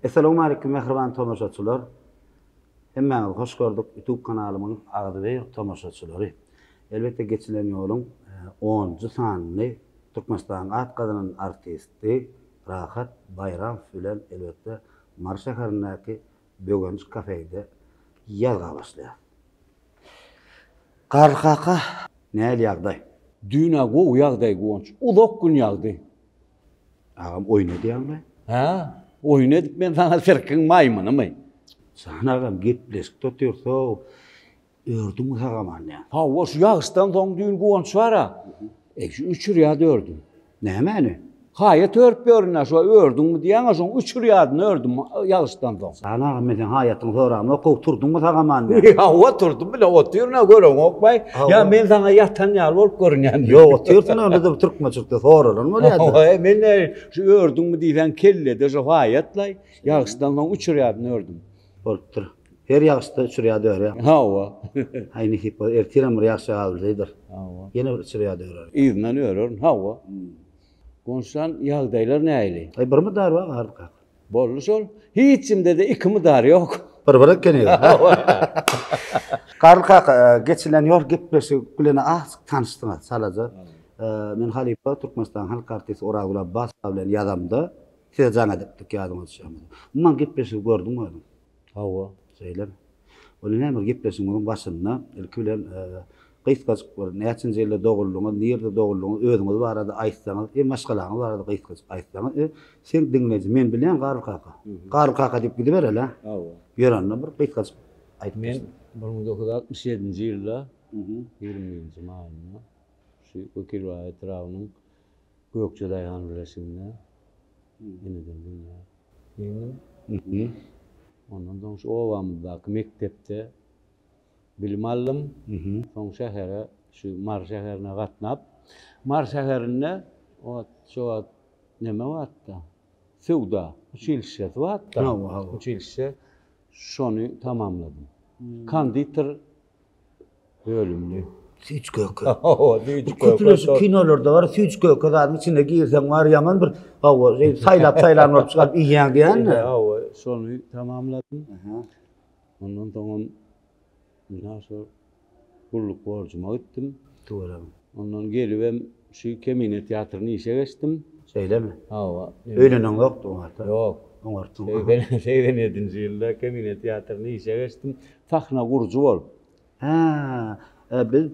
Essalawmaleýkim mähriban tomaşaçylar. Hemmäňizi hoş gördük YouTube kanalymyň agzybir tomaşaçylary. Elbetde geçilen ýoluň onunjy sanyny Türkmenistanyň at gazanan artisti Rahat Baýramow bilen elbetde Mary şäherindäki Begenç kafede ýazga başlaýar. Garly kaka, nähili ýagdaý? Düýn-ä gowy ýagdaý Guwanç. Uzak gün ýagdy. Agam oýun edýäňmi? Hä, oýun edip men saňa sirkiň maýmynymy? Jan agam gepleşikde otyrys-ow. Ördüňmi sag-aman ýa? Hawa, şu ýagyşdan soň düýn Guwanç bar-a. Eý, şu üç rýad ördüm. Nämäni? Haýat örüp ýörün-ä, şo ördüňmi diýýäň-ä, şoň üç rýadyny ördüm ýagyşdan soň. Jan agam, men seň haýatyňy soramok-ow, turduňmy sag-aman diýýän. Hawa, turdum bile, otyryn-a, göreňokmaý. Ýa men saňa ýatan ýaly bolup görünýänmi? Ýok, otyrsyň, onda-da bu türkmençilikde soralan bolýar-da. Hawa, men nä, şu ördüňmi diýseň, kellede şo haýat-laý, ýagyşdan soň üç rýadyny ördüm. Bolupdyr. Her ýagyşda üç rýad örýär. Hawa. Haý, nesip bolsa, ertirem bir ýagyş ýagabilseýdir. Hawa. Ýene bir üç rýad örer. Yzyndan örerin, hawa. Gonşan, ýagdaýlar nähili? Aý, bir mydar bar, Garly kaka. Boldy şol. Hiç kimde-de iki mydar ýok. Bir-bir ekeni. Hawa. Garly kaka, geçilen ýol gepleşigi bilen azjyk tanyşdyňyz, çalaja. Men halypa Türkmenistanyň halk artisti Orazgül Abbasowa bilen ýazamda, size jaň edipdik ýadyňyza düşýänmi? Umuman gepleşigi gördüňmi özüň? Hawa. Şeýlemi? Onda näme bir gepleşigimiziň başynda ilki bilen gysgajyk bir näçinji ýylda doguldyňyz, nirde doguldyňyz, özüňiz barada aýtsaňyz, e maşgalaňyz barada gysgajyk aýtsaňyz, e sen diňleýji, men bilýän Garly kaka. Garly kaka diýip gidibereli-ä. Hawa. Ýörende bir gysgajyk aýdyp Men 1967-nji ýylda 21-nji maýynda şu Wekilbaý etrabynyň Gökje daýhan birleşiginde eneden dünýä indim. Ondan soň şu obamyzdaky mekdepde bilim aldym. Soň şähere, şu Mary şäherine gatnap, Mary şäherinde o wagt, şo wagt neme bardy-da, söwda uçilişşesi bardy-da. Uçilişşe, şony tamamladym. Konditer Bölümli. Süýji köke. Hawa, süýji köke. Köplenç şu kinolarda bar, süýji köke zadyň içine girseň bar, ýaman bir hawa, şeýdip saýlap-saýlan bolup çykaryp iýýäň diýýän-de. Hawa, şony tamamladym. Ondan soňam ynha şo gulluk borjuma gitdim. Tüweleme. Ondan gelibem şu Kemine teatryna işe geçdim. Şeýlemi? Hawa. Öýleneňzokdy oňa-da? Ýok. Oňartdyň. 87-nji ýylda Kemine teatryna işe geçdim. Sahna gurujy bolup. Hä, biz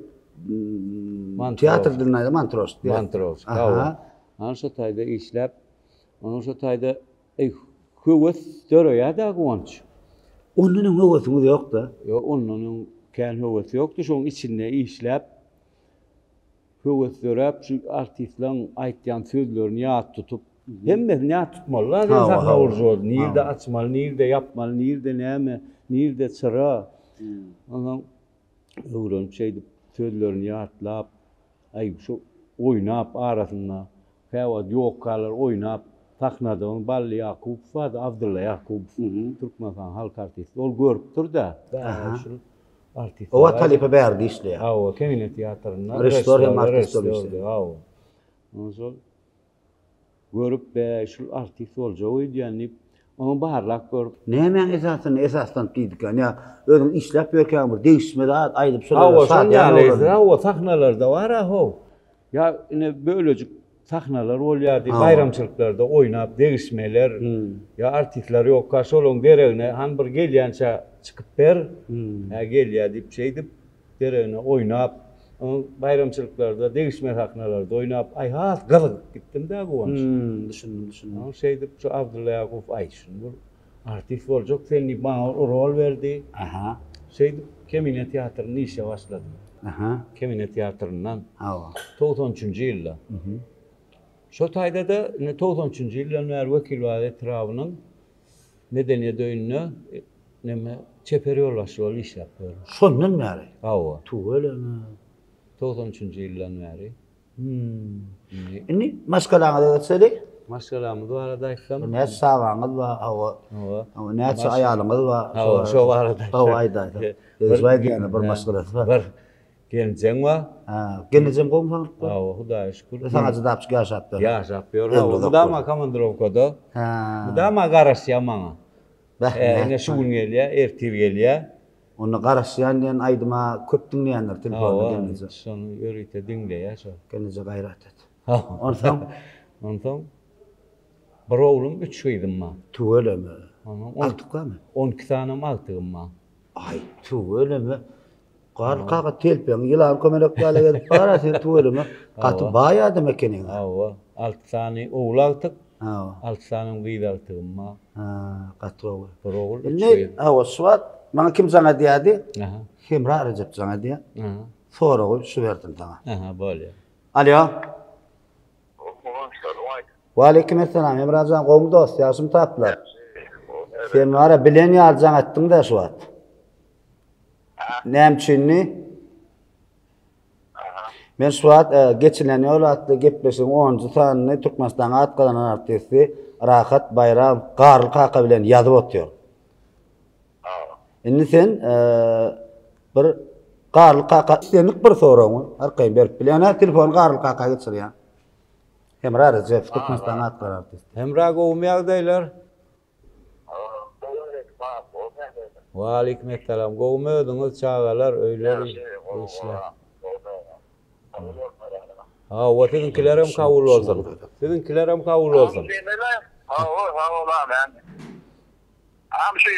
teatr dilinde aýdýar, mantroşik diýýär. Mantroşik, hawa. Ana şo taýda işläp, onuň şo taýda eý höwes döreýär-dä Guwanç. Ondan öň höwesiňiz ýok-da? Ýok, ondan öň kän höwes ýokdy. Şoň içinde işläp, Höwes döräp şu artistleň aýtýan sözlerini ýat tutup, hemmesini ýat tutmaly-da sen sahna gurujy bolup, nirde açmaly, nirde ýapmaly, nirde näme, nirde çyra. Onsoň öwrenip şeýdip sözlerini ýatlap, aý şu oýnap arasynda käwagt ýokkalar oýnap sahnada onuň Bally Ýakubow bardy, Abdylla Ýakubow, Türkmenistanyň halk artisti. Ol görüpdir-de, şul Artist. O wagt halypa bärde işleýär. Hawa, Kemine teatrynda. Režissýor hem artist bolup işleýär. Hawa. Ondan soň görüp, bä, şul artist boljak öýdýän diýip, oňa barlap görüp. Nämäň esasynda esaslanyp diýdikäň? Ýa özüň işläp ýörkäň bir degişme zat aýdyp şolara Hawa, şol ýaly, hawa, sahnalarda bar-a how. Ýa ine bölejik sahnalar bolýardy, baýramçylyklarda oýnap degişmeler, ýa artistler ýokka şolaň deregine han bir gelýänçä çykyp ber, hä gelýä diýip şeýdip deregine oýnap, oň baýramçylyklarda degişme sahnalarda oýnap, aý has gyzygyp gitdim-dä Guwanç. Düşündim, düşündim. Oň şeýdip şu Abdylla Ýakubow aý şuny bir artist boljak sen diýip maňa rol berdi. Aha. Şeýdip Kemine teatrynda işe başladym. Aha. Kemine teatryndan. Hawa. 93-nji ýylda. Şo taýda-da indi 93-nji ýyldan bäri Wekilbaz etrabynyň Medeniýet öýünde neme çeper ýolbaşçy bolup işläp ýörün. Şondan bäri? Hawa. Tüweleme. 93-nji ýyldan bäri. Indi maşgalaňyza geçeli. Maşgalamyz barada aýtsam. Näçe çagaňyz bar? Hawa. Hawa. Hawa, näçe aýalyňyz bar? Hawa, şo barada. Hawa, aýdaýsaň. Degişip aýdýan bir maşgalasy bar. Bir. Gelinjeň bar. Ha, gelnejem gowmy saglykda? Hawa, Hudaýa şükür. Saňa jydapjyk ýaşap ýör. Ýaşap ýör. Hawa, mydama komandrowkada. Ha. Mydama garaşýar maňa. Beh, Ine şu gün gelýär, ertir gelýär. Onda garaşýan diýen aýdyma köp diňleýändir telefonda gelneje. Hawa, şony ýörite diňleýär şo. Gelneje gaýrat et. Hawa. Onsoň? Onsoň bir oglum, üç gyzym bar. Tüweleme. Agtyk barmy? 12 sanam agtygym bar. Aý, tüweleme. Garly kaka telpegiňi ýylan kömelek ýaly gezip bar-a sen tüweleme. Gaty baý adam ekeniň-ä. Hawa, alty sany ogul agtyk, Hawa. alty sanam gyz agtygym bar. Ha, gaty gowy. Bir ogul, üç Indi, gyz. hawa, şu wagt maňa kim jaň edýärdi? Aha. Hemra Rejep jaň edýär. Aha. Soragy şu bersin saňa. Aha, bolýar. Alýo. Waleýkim essalam Hemra jan gowmy dost ýagşymy taplar. Sen bara bilen ýaly jaň etdiň-dä şu wagt. Näme üçinni? Men şu wagt e, Geçilen ýol atly gepleşigiň 10-njy sanyny Türkmenistanyň at gazanan artisti Rahat Baýram Garly kaka bilen ýazyp otyr. Indi sen e, bir Garly kaka islendik bir soragyňy arkaýyn berip bilýän. Telefony Garly kaka geçirýän. Hemra Rejep, Türkmenistanyň at gazanan artisti. Hemra gowumy ýagdaýlar? Waleýkim essalam. Gowumy özüňiz, çagalar, öýler, işler? Hawa, siziňkilerem kabul bolsun. Siziňkilerem kabul bolsun. Hawa, sag bol amen. Agam şu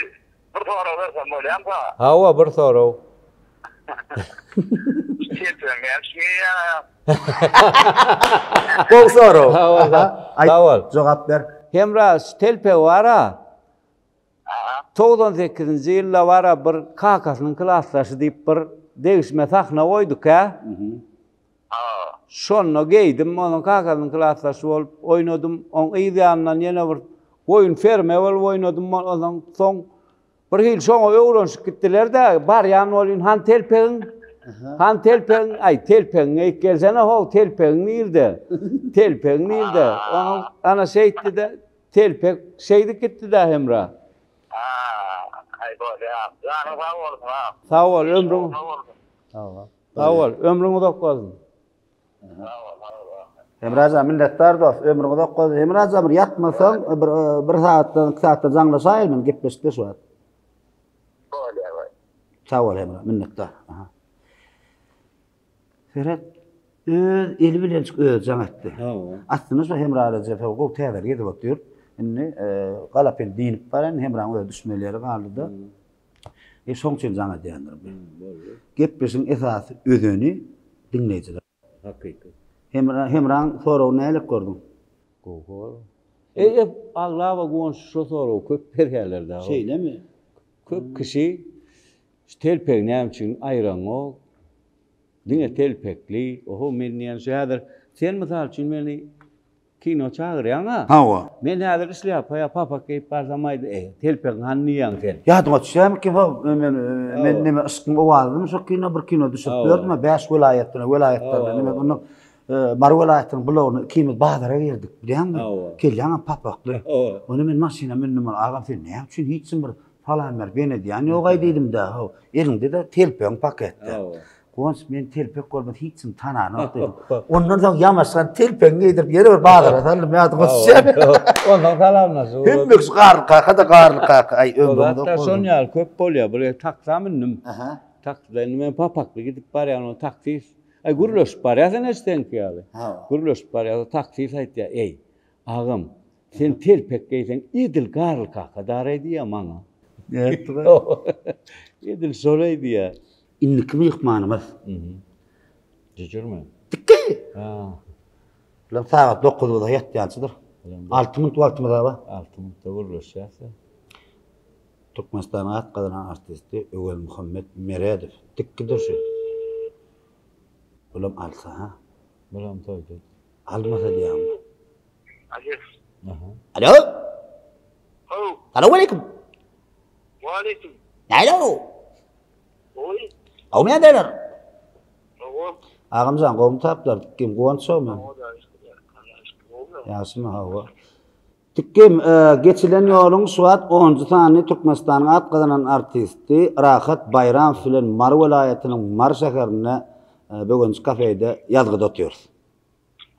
bir sorag bersem bolýamy saňa? Hawa, bir sorag. Telpegiňi näme üçin geýýäň agam? Gowy sorag. Hawa, sag bol. Jogap ber. Hemra, şu telpegi bar-a, 98-nji ýylda bar-a bir kakasynyň klasdaşy diýip bir degişme sahna goýduk-ä. Şonda geýdim, onuň kakasynyň klasdaşy bolup oýnadym. Oň yz ýanyndan ýene bir goýun ferme bolup oýnadym. Ondan soň bir hili şoňa öwrenişip gitdiler-de, barýan bolýan, han telpegiň, han telpegiň, aý, telpegiňi geýip gelsene how, telpegiň nirde? Telpegiň nirde? Onuň ana şeýtdi-de, telpek şeýdip gitdi-dä Hemra. Aý, bolýar. Janyň sag bolsun, ha. Sag bol, ömrüň. Sag bol. Sag bol, ömrüň uzak bolsun. Hemrajan minnetdar dost, ömrüň uzak bolsun. Hemrajan bir ýatmasaň, bir bir sagatdan, iki sagatdan jaňlaşaýyl men gepleşikde şu wagt. Bolýar, bolýar. Sag bol Hemra, minnetdar. Aha. Seret, öz eli bilenjik özi jaň etdi. Hawa. Aslynda şu Hemra Rejepow gowy täzelik edip otyr. Indi galapyn dynyp bar, indi Hemraň özi düşmeli ýeri galdy-da. E şoň üçin jaň edýändir bu. Gepleşigiň esasy özeni diňleýjiler. Hakyky. Hemra Hemraň soragyny nälik gördüň? Gowy sorag. E e aglaba goňşy şo soragy köp berýärler dagy. Şeýlemi? Köp kişi şu telpegi näme üçin aýraňok? Diňe telpekli. Oho men diýen şu häzir sen mysal üçin meni Kino çagyrýaň-a? Hawa. Men häzir şlýapa ýa papak geýip barsam aýdy, Eý, telpegiň hany diýýäň sen? Ýadyňa düşýärmikin ho, men men neme Yşkyň owazydymy şo kino bir kino düşürip ýördüm-ä, bäş welaýatdan, welaýatlardan neme onda Mary welaýatynyň bulagyna ikimiz bazara girdik, bilýäňmi? Kelläňem papakly. Onda men maşyna mündüm, agam sen näme üçin hiç kim bir salam berip ýene edýän ýog-aý diýdim-de, ho, eliňde-de telpegiň paketde. Guwanç men telpek bolmasa hiç kim tananok diýdim. Ondan soň ýamaşgan telpegini geýdirip ýene bir bazara saldym ýadyňa düşýärmi? Ondan salamlaşyp. Hemme kişi Garly kaka-da Garly kaka. Aý ömrüň uzak bolsun. Şon ýaly köp bolýar. Bir gezek taksa mündüm. Taksida indi men papakly gidip barýan ol taksist. Aý gürleşip barýas ene seňki ýaly. Gürleşip barýas taksist aýtýar, eý agam sen telpek geýseň edil Garly kaka daraý diýýär maňa. Nätdi? Edil şol-aý diýýär. Indiki myhmanymyz. Jüjürmi? Dikki! Ha. Bilen sagat 9 bolsa ýatýançydyr. 6 minut wagtymyz bar. 6 minutda gürleşýäs. Türkmenistanyň at gazanan artisti Öwezmuhammet Meredow. Dikkidir şu. Bulam alsa ha. Bulam toýdy. Almasa diýýäňmi? Alo. Aha. Alo. How. Salowmaleýkim. Waleýkim. Alo. Gowy. Gowmy ýagdaýlar? Gowy. Agamjan gowmy taplar? Kim Guwanç şowmy? Ýagşymy hawa. Tikkim, geçilen ýoluň şu wagt onunjy sanyny Türkmenistanyň at gazanan artisti Rahat Baýramow bilen Mary welaýatynyň Mary şäherinde. Begenç kafede ýazgyda otyrys.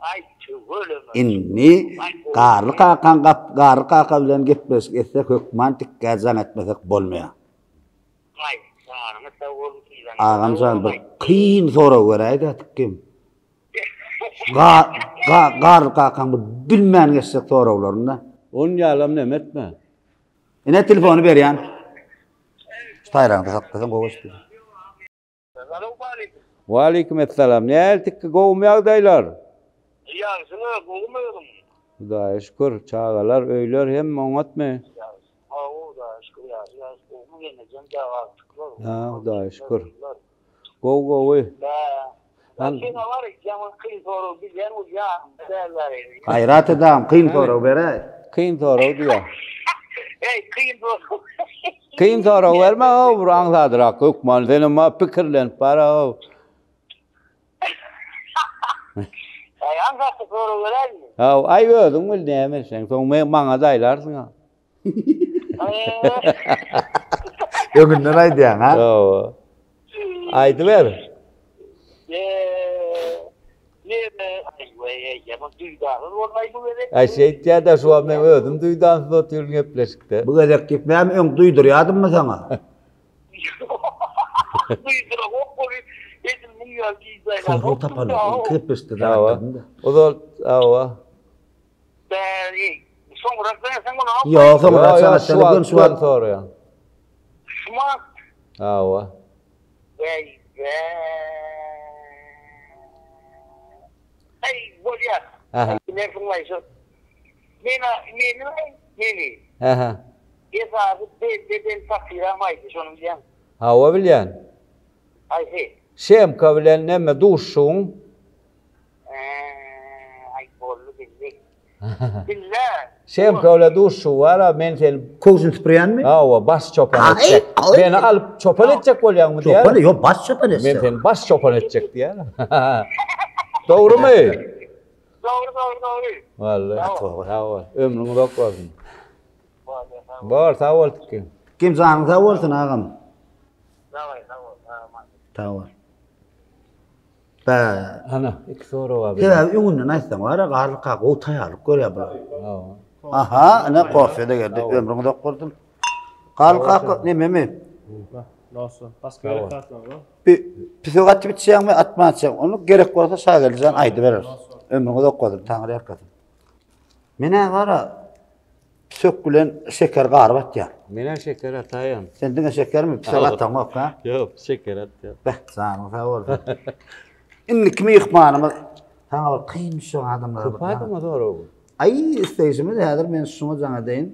Aý tüweleme. Indi Garly kakaň gap Garly kaka bilen gepleşik etsek hökman tikgä jaň etmesek bolmaýar. Aý janyňyz sag bolsun yzyňyza Agam jan bir kyn sorag beräýdä tikgim. Ga ga Garly kakaň bir bilmän geçjek soraglarynda. Onun ýalam neme etme. Ine telefony berýän. Şu taýraňda saklasaň gowy eşidilýär. Salowmaleýkim. Waleýkim essalam. Nähili tikgi gowumy ýagdaýlar? Ýagşymy, gowumy özüň? Hudaýa şükür. Çagalar, öýler hemme oňatmy? Ýagşy. Hawa, Hudaýa şükür ýagşy ýagşy gowumy gelnejem dagy agtyklar. Ha, Hudaýa şükür. Gowy gowy. Bä. Sen war ýaman kyn sorag bilýän bolýaň dälär. Gaýrat et agam kyn sorag beräý. Kyn sorag diýýär. Eý kyn sorag. Kyn sorag berme how bir aňsadrak hökman senem ma pikirlenip bar how. Eý aňsatja sorag beräými? How aý özüň bil näme etseň soň men maňa daýlarsyň ha. Öňünden aýdýaň ha? Hawa. Aýdyber. Aý şeýtýä-dä şu wagt men özüm duýdansyz otyryn gepleşikde. Bu gezek diýip näme öň duýdurýadymmy saňa? Duýduramok ony edil muň ýaly diýip Sorag tapaly gepleşikde zat. Ozal hawa. Soňrak berseň bolanok. Ýok, soňrak Ýok, ýok, şu wagt şu wagt soraýan. Şu wagt? Hawa. Eý, Eý, bolýar. Aha. Bilersiň waý şu. Meni, meni, meni. Aha. Esasy belli eden satyram aýdy, şony bilýäňmi? Hawa bilýän. Haýsy? Şemka bilen neme duşuşygyň? Aý boldy bildi. Bille. Şemka bilen duşuşygy bar-a, men seni Köwşüni süpürýänmi? Hawa, baş çopan etjek. Meni alyp çopan etjek bolýaňmy diýýär. Çopan, ýok, baş çopan etjek. Men seni baş çopan etjek diýýär. Dogrumy? Dogry, dogry, dogry. Walla. Sag bol. Ömrüň uzak bolsun. Bor, sag bol Tükki. Kim janyň sag bolsun agam. Sag bol, sag bol. Bä. Ana, iki sorag bar. Sebäbi öňünden aýtsaň bar-a, Garly kaka gowy taýýarlyk görýär bular. Aha, ine kofe-de geldi. Ömrüň uzak bolsun. Garly kaka nememi? Dostum, başga gerek zatlar bar. Bir pisok atyp içýäňmi, atman içýäňmi? Ony gerek bolsa Şageldi jan aýdyberer. Ömrüň uzak bolsun, Taňry ýalkasyn. Men-ä bar-a, Pisok bilen şeker garyp atýan. Menem şeker ataýan. Sen diňe şekermi? Pisok ataňok, ha? Ýok, şeker atýan. Beh, janyň sag bolsun. Indiki myhmanymyz saňa bir kyn düşen adamlara. Köp adama sorag bu. Aý, isleýşimiz häzir men şuňa jaň edeýin.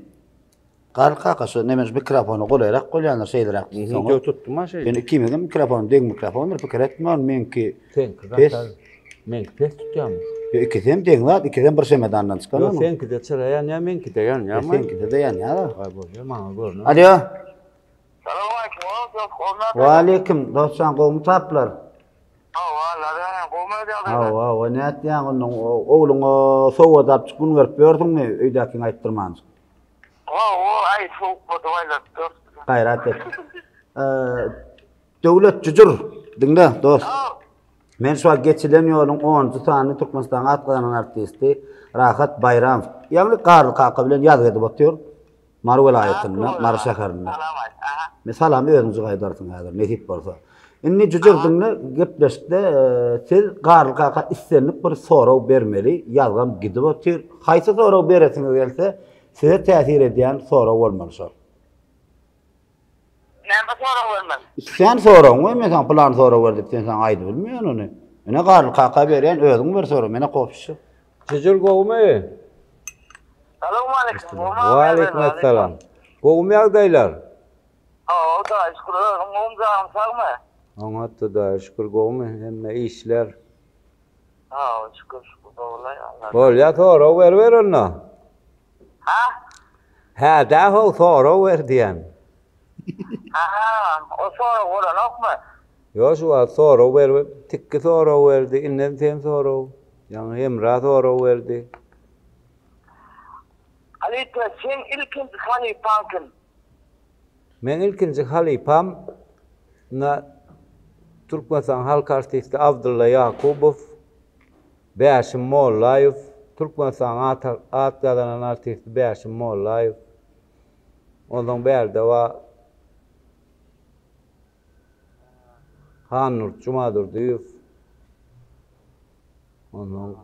Garly kaka şu neme şu mikrofony golaýrak bolýandyr şeýleräk tutsaň. Ýok, tutdum ha şeýle. Ýöne ikimiziň mikrofony deň mikrofondyr, pikir etme ony meňki. Seňki pes. Meňki pes tutýarmy? Ýok, ikisi hem deň zat, ikisi hem bir çemedandan çykan. Ýok, seňkide çyra ýanýar, meňkide ýanýarmy? Seňkide-de ýanýar. Aý, bolýar, maňa görner. Alýo. Salowmaleýkim, dost, Waleýkim, dostjan, gowumy taplar? Hawa, Alla gowumy ýagdaýlar? Hawa, hawa, nätýäň onnoň ogluňa sowgat alyp çyk gün berip ýörsüňmi, öýdäkiňi aýtdyrmanjyk? Hawa, aý, sowuk boldy, aýlanyp dur. Gaýrat et. Döwlet jüjür, diňle, dost. Men şu wagt geçilen ýoluň onunjy sanyny Türkmenistanyň at gazanan artisti Rahat Baýramow, ýagny Garly kaka bilen ýazgy edip otyr. Mary welaýatynda, Mary şäherinde. Men salamy özüňjik aýdarsyň häzir, nesip bolsa. Indi jüjür diňle, gepleşikde siz Garly kaka islendik bir sorag bermeli, ýazgam gidip otyr. Haýsy sorag beresiňiz gelse, size täsir edýän sorag bolmaly şol. Näme sorag bermeli? Sen soragyňy ber, men saňa pylan sorag ber diýip sen saňa aýdyp bilmeýän ony. Ine Garly kaka berýän, özüň ber sorag, menä kopşy. Jüjür gowumy? Salowmaleýkim, gowumy? Waleýkim essalam. Gowumy ýagdaýlar? Hawa, Hudaýa şükür, özüň gowumy, janyň sagmy? Oňat Hudaýa şükür, gowumy hemme işler? Hawa, şükür, şükür, dogry, Alla. Bolýa, sorag beriber onda. Ha? Hä-dä how sorag ber diýen. Ha, o sorag bolanokmy? Ýok şu wagt sorag ber, Tikgi sorag berdi, indem sen sorag. Ýaňy Hemra sorag berdi. Halypa, seň ilkinji halypaň kim? Meň ilkinji halypam na. Türkmenistanyň halk artisti Abdylla Ýakubow, Bäşim Mollaýew, Türkmenistanyň at gazanan artisti Bäşim Mollaýew. Onsoň bärde bar Handurdy Jumadurdyýew. Onsoň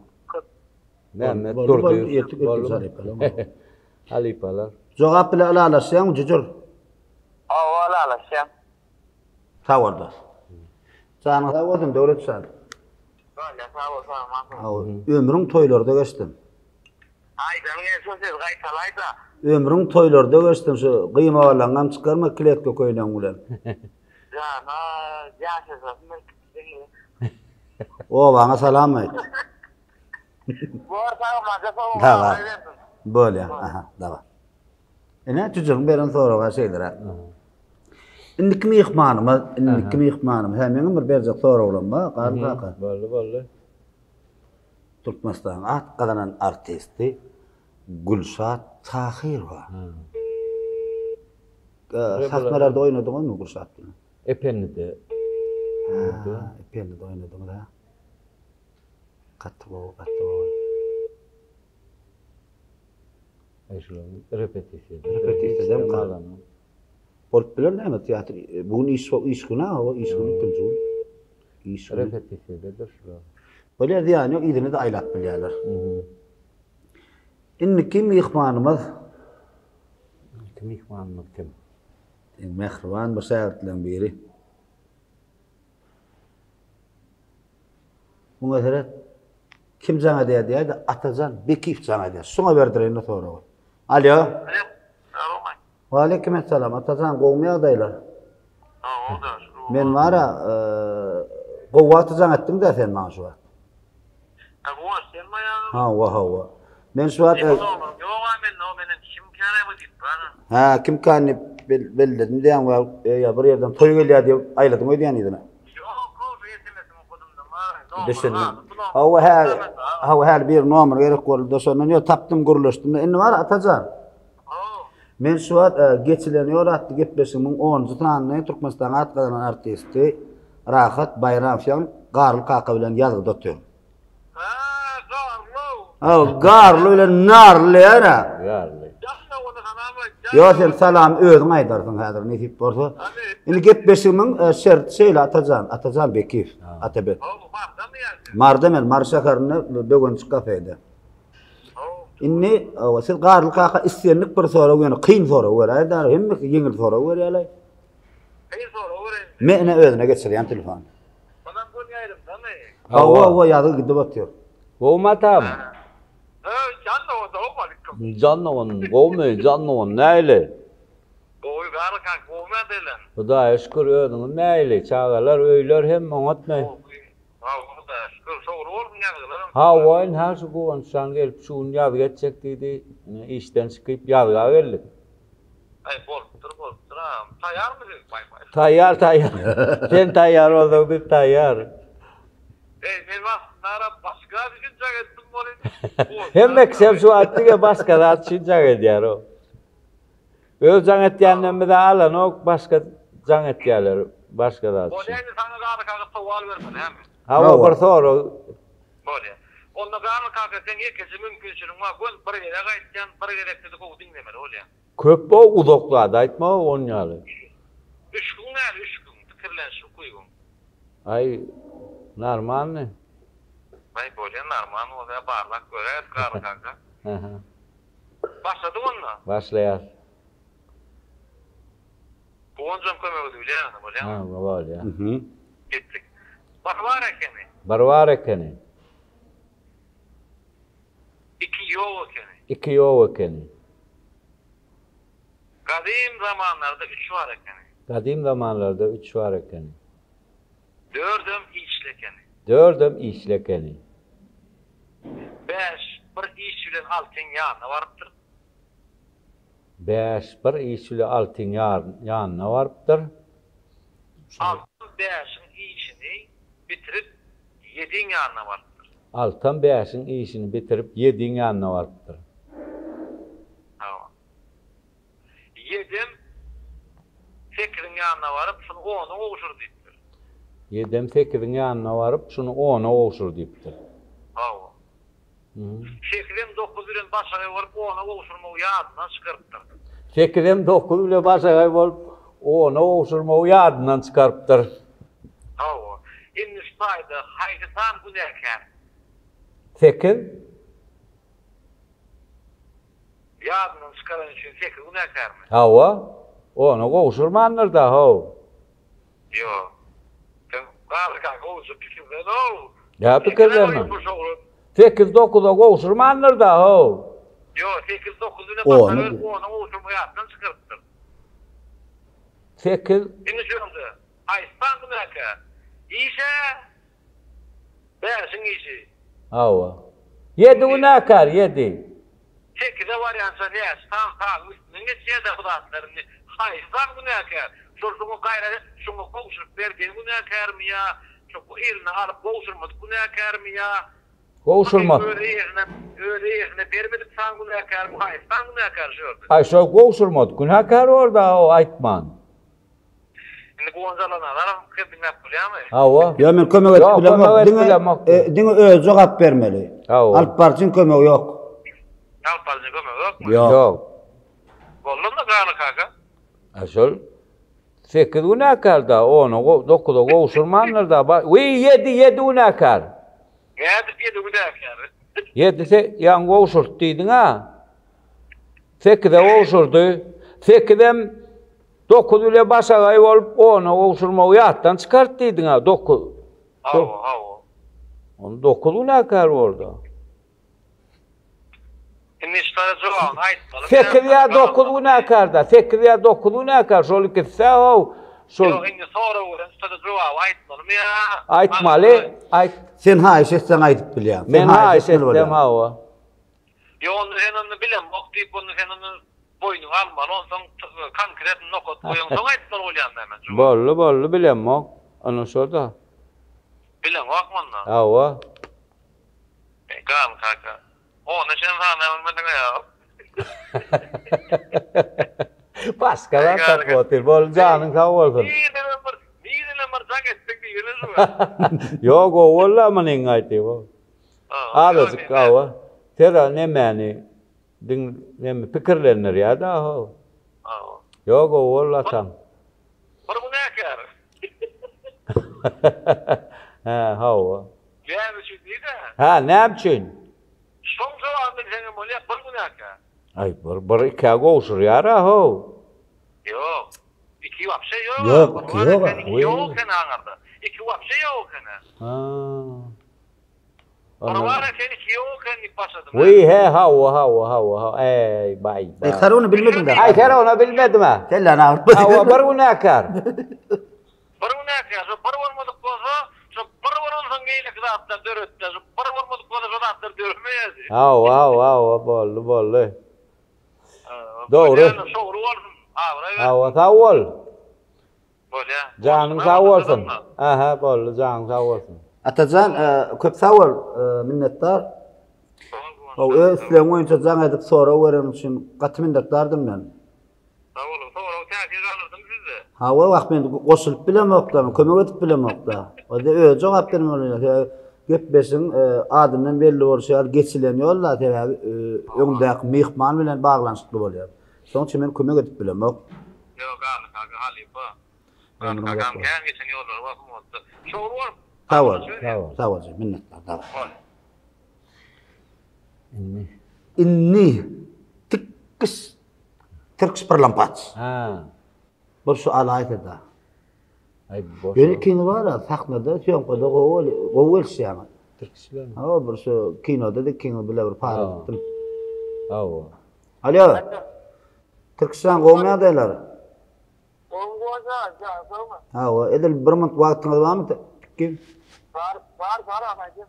Mämmet Durdyýew. Halypalar. Jogap bilen ylalaşýaňmy Jüjür? Hawa ylalaşýan. Sag bol dos. Janyň sag bolsun Döwlet jan. Bolýa sag bol sag bol. Ömrüň toýlarda geçsin. Aýdanyň gel şo sözi gaýtalaýda. Ömrüň toýlarda geçsin şu gyýmagalaňňam çykarma kletka köýnegiň bilen. Jana ýaşasasyn bir Obaňa salam aýt. Bor sag bolmaja sag bol. Sag Bolýa. Aha, dawa. Ine jüjügiň beren soragy şeýleräk. Indiki myhmanymyz, indiki myhmanymyz, hä meňem bir berjek soraglarym bar, Garly kaka. Boldy, boldy. Türkmenistanyň at gazanan artisti Gülşat Tahyrowa. Sahnalarda oýnadyňyzmy Gülşat bilen? Ependide. Hä, Ependide oýnadyňyz hä? Gaty gowy, gaty gowy. Repetisiýada. Repetisiýada galanok. Bolup biler näme teatr bu gün iş iş güni ha iş güni ikinji gün. Iş güni. Repetisiýadadyr şular. Bolýar zyýany ýok yzyny da aýlap bilýärler. Indiki myhmanymyz Indiki myhmanymyz kim? Iň mähriban bir şägirtleriň biri. Muňa seret. Kim jaň edýär diýäýdi, Atajan Bekiýew jaň edýär. Şuňa berdireýin-de soragy. Alýo. Waleýkim essalam. Atajan, gowumy ýagdaýlar? Men bar-a, gowy wagty jaň etdiň-dä sen maňa şu wagt. Hawa, hawa. Men şu wagt Hä, kimkän diýip belledim diýýäň we ýa bir ýerden toý gelýär diýip aýladyň öýdýän yzyna. Düşündim. Hawa, hä, hawa, häli bir nomer gerek boldy-da, şondan ýok, tapdym, gürleşdim-de. Indi bar, Atajan. Men şu wagt e, Geçilen ýol atly gepleşigimiň onunjy sanyny Türkmenistanyň at gazanan artisti Rahat Baýramow, ýagny Garly kaka bilen ýazgyda otyryn. Hä, Garly. Hawa, Garly bilen Narly diýýär-ä. Garly. Ýok, sen salam özüň aýdarsyň häzir nesip bolsa. Indi gepleşigimiň e, şerti şeýle Atajan, Atajan Bekiýew, Atabek. Marda men, Mary şäherinde Böwenjik kafede. Indi siz Garly kaka islendik bir sorag ýöne kyn sorag beräýdär, hemmesi ýeňil sorag berýärler. Kyn sorag beräýin. Men ine özüne geçirýän telefony. Onam göni ýaýlymdamy? Hawa, hawa, ýazygy gidip otyr. Gowmy atam? Jan dogan, salowmalikim. Jan dogan, gowmy? Jan dogan, nähili? Gowy, Garly kaka, gowmy ýagdaýlaň? Hudaýa şükür, özüňiz nähili? Çagalar, öýler hemme oňatmy? Gowy, hawa, Hudaýa şükür, şowly bolsun ýazgylaram. Hawa, ynha şu Guwançjan gelip şu gün ýazgy etjek diýdi. Ine, işden çykyp ýazga geldik. Aý, bolupdyr, bolupdyr, agam. Taýýarmy siz? Baý, baý. Taýýar, taýýar. Sen taýýar bolsaň, biz taýýar. Eý, men wagtynda başga zat üçin jaň etdim welin. Hemme kişem şu wagt diňe başga zat üçin jaň edýär. Öz jaň etýänden bize alanok, başga jaň etýärler, başga zat üçin. Bolýa indi saňa Garly kaka sowal bermeli, hä? Hawa, bir sorag. Bolýa. Onda Garly kaka seň ýekeje mümkinçiligiň bar, göni bir gezek aýtýan, bir gezek sizi gowy diňlemeli bolýa. Köp o uzak zat aýtma on ýaly. Üşgüň näme üşgüň, pikirleniş ukybyň? Aý normalny. Aý bolýa normal bolsa barlap göräýeris Garly kaka. Aha. Başladyk onda. Başlaýas. Guwanjam kömek edip bilýär bolýamy? Ha bolýa. Mhm. Gitdik. Bir bar ekeni. Bir bar ekeni. Iki ýok ekeni. Iki ýok ekeni. Gadym zamanlarda üç bar ekeni. Gadym zamanlarda üç bar ekeni. Dördem işli ekeni. Dördem işli ekeni. Bäş bir iş bilen altyň ýanyna barypdyr. Bäş bir iş bilen altyň ýanyna barypdyr. Altam bäşiň işini bitirip, ýediň ýanyna barypdyr. Altam bäşiň işini bitirip, ýediň ýanyna barypdyr. Hawa. Ýedem sekiziň ýanyna baryp, şuny ona gowşur diýipdir. Ýedem sekiziň ýanyna baryp, şuny ona gowşur diýipdir. Hawa. Sekizem dokuz bilen başagaý bolup, ona gowşurmagy ýadyndan çykarypdyr. Sekizem dokuz bile başagaý bolup, ona gowşurmagy ýadyndan çykarypdyr. Hawa. Indi şu taýda haýsy san günäkär? Sekiz. Ýadyndan çykarany üçin sekiz günäkärmi? Hawa. Ona gowşurmandyr-da, how. Ýok. Sen Garry kaka gowja pikirlen-ow. Nä pikirlenme? Sekiz dokuza gowşurmandyr-da, how. Ýok, sekiz dokuz bilen başa berip, ona gowşurma ýatdan çykarypdyr. Sekiz. Indi şu ýerde haýsy san günäkär? Iş-ä bäşiň işi. Hawa. Ýedi günäkär, ýedi. Sekize barýança näçe sany sazyň üstünden geçýär-dä bu zatlar indi haýsy saz günäkär? Şol şuňa gaýrat et, şuňa gowşuryp bergen günäkärmi ýa şu eline alyp gowşurmadyk günäkärmi ýa Gowşurma. Öz eýesine öz eýesine bermedik san günäkärmi haýsy san günäkär şu ýerde? Aý şo gowşurmadyk günäkär borda o aýtman. Indi Guwanç Allanazarowyň pikirini diňläp bolýarmy? Hawa. Ýok men kömek edip Ýok, bilemok. kömek edip Diňe bilemok. e, diňe özi jogap bermeli. Hawa. Alyp baryjyň kömegi ýok. Alyp baryjyň kömegi ýokmy? Ýok. Ýok. Boldumy Garly kaka? A şol sekiz günäkär da, ony dokuza gowşurmandyr da. Ba, wiý, ýedi, ýedi günäkär. Nädip ýedi günäkär? Ýedisi ýaňy gowşurt diýdiň-ä. Sekize gowşurdy. Sekizem Dokuz bile başagaý bolup, ona gowşurmagy ýatdan çykart diýdiň-ä, dokuz. Hawa, hawa. Onda dokuz günäkär borda. Indi şu tara jogabyny aýtmaly. Sekiz ýa dokuz günäkär-dä, sekiz ýa dokuz günäkär, şol ikisi-hä-ow, şol. Ýok, indi sorag bilen şu tara jogaby aýtmalymy ýa? Aýtmaly, aýt. Sen haýyş etseň aýdyp bilýäň. Men haýyş etsem, hawa. Ýok, onda sen onda bilemok diýip, onda sen onda boýnuňa almaly, onsoň konkretno nokat goýaňsoň aýtmaly bolýan näme jogaby. Boldy, boldy, bilemok. Ana şo-da. Bileňokmy onda? Hawa. Eý, Garly kaka. Ona çenli sany bilmediň-ä ýa. Başga zat tapyp otyr. Boldy, janyň sag bolsun. Nirdenem bir, nirdenem bir jaň etdiň diýgene şu. Ýok, gowy boldy-a munyň aýdyby. Azajyk hawa. Sera nemäni diň neme pikirlendirýär-dä how. Hawa. Ýok gowy boldy atam. Bir günäkär. Hä, hawa. Näme üçin diý-de. Hä, näme üçin? Şoň jogabyny bilseňem bolýar, bir günäkär. Aý, bir, bir ikä gowşurýar-a how. Ýok. Iki wapşe ýok. Ýok, iki ýok-a. Iki ýok eken aňyrda. Iki wapşe ýok eken-ä. Ha. Bir bar eken, iki ýok eken diýip başladym. Wiý, he, hawa, hawa, hawa, hawa, eý, baý, baý. Eý, sen ony bilmediň-dä. Aý, sen ony bilmedim-ä. Kelläni agyrtma. Hawa, bir günäkär. Bir günäkär, şo bir bolmadyk bolsa, şo bir bolansoň beýleki zatlar döretdi. Şo bir bolmadyk bolsa şo zatlar döremeýärdi. Hawa, hawa, hawa, boldy, boldy. Dogry. Şowly bolsun, abraý bersin. Hawa, sag bol. Bolýa. Janyň sag bolsun. Aha, boldy, janyň sag bolsun. Atajan, köp sag bol, minnetdar. Hawa, öz islegiň boýunça jaň edip sorag bereniň üçin gaty minnetdardym men. Sag boluň, sorag täsir galdyrdymy sizde? Hawa, wah men goşulyp bilemokda, men kömek edip bilemokda. Ol-da özi jogap bermeli bolýar. Sebäbi gepleşigiň adyndan belli bolşy ýaly geçilen ýol-da, sebäbi öňündäki myhman bilen baglanyşykly bolýar. Şonuň üçin men kömek edip bilemok. Ýok Garly kaka halypa. Garly kakam kän geçen ýollary bar sungatda. Şowly bolup. Sag bol. Sag bol. Sag bol jigim. Minnetdar. Sag bol. Indi. Indi tikkiş tirkiş pyrlampaç. Ha. Bir şu alaýsa-da. Aý boş. Ýöne ikiňiz bar-a sahnada sýomkada gowy gowy gelişýäňiz. Tirkiş bilen. Hawa bir şu kinoda-da ikiňiz bile bir para gitdim. Hawa. Alo. Tirkişjan gowmy ýagdaýlar? Gowy goja, jan sagmy? Hawa, edil bir minut wagtyňyz barmy Tikki? Bar, bar, bar aýdyň.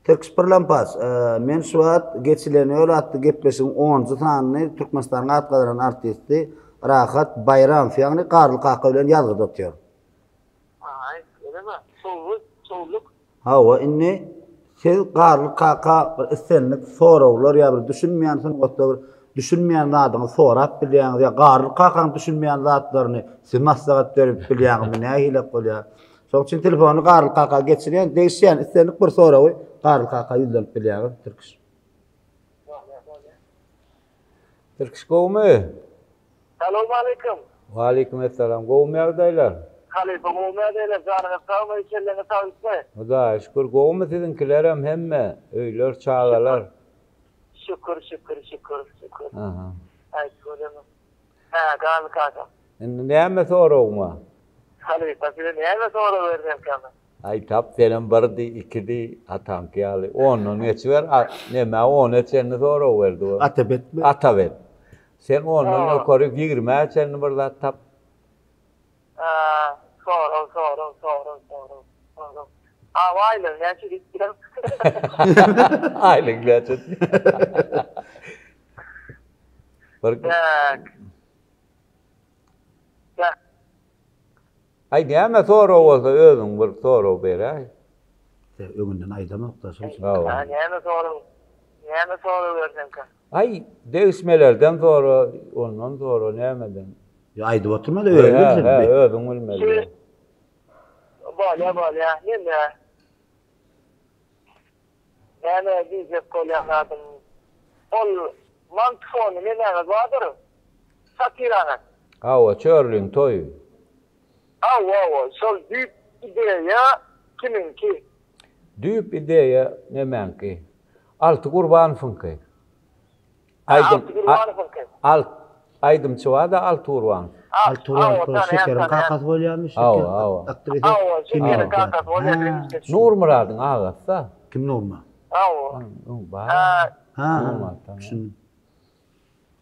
Tirkiş Pyrlampas, men şu wagt Geçilen ýol atly gepleşigiň onunjy sanyny Türkmenistanyň at gazanan artisti Rahat Baýramow, ýagny Garly kaka bilen ýazgyda otyr. Aý, eleme, şowluk, şowluk. Hawa, indi siz Garly kaka bir islendik soraglar ýa bir düşünmeýän sungatda bir düşünmeýän zadyňyzy sorap bilýäňiz ýa Garly kakaň düşünmeýän zatlaryny siz maslahat berip bilýäňizmi, nähilek bolýar? Şoň üçin telefony Garly kaka geçirýän, degişýän islendik bir soragy Garly kaka ýüzlenip bilýäňiz, Tirkiş. Tirkiş gowumy? Salowmaleýkim. Waleýkim essalam. Gowumy ýagdaýlar? Halypa gowumy ýagdaýlar? Janyňyz sagmy, kelläňiz saglykmy? Hudaýa şükür. Gowumy siziňkilerem hemme, öýler, çagalar? Şükür, şükür, şükür, şükür. Aha. Aýt göreliň. Hä, Garly kaka. Indi näme soragyň bar? Halypa size näme sorag bersemkäm? Aý tap senem bir diý, iki diý, ataňky ýaly. Ondan geçiber, a, nämä ona çenli sorag berdi o. Atabetmi? Atabet. Sen ondan ýokaryk ýigrimä çenli bir zat tap. A, sorag, sorag, sorag, sorag, sorag. A, aýlygyň näçe diýip bilerin. Aýlygyň näçe? Bir Tak. Tak. Aý näme sorag bolsa özüň bir sorag beräý. Sen öňünden aýdamokda şoň üçin. Hawa. Ha näme sorag näme sorag bersemkä. Aý degişmelerden sora, ondan sora nämeden. Ýa aýdyp oturma-da özüň bilsin. Hä, hä, özüň bilmeli. Bolýa bolýa neme. Näme diýjek bolýan zadym ol mantfony nemäňiz bardyr satiraňyz. Hawa Çörliň toýy. Hawa hawa şol düýp ideýa kimiňki. Düýp ideýa nemäňki. Alty Gurbanowyňky. Aýdym Alt aýdymçy barda Alty Gurbanow. Alty Gurbanow Şekeriň kakasy bolýarmy? Hawa hawa. Hawa Şekeriň kakasy bolýar. Nurmyradyň agasy-da. Kim Nurmyrat? Hawa. Bar. Ha. Düşündim.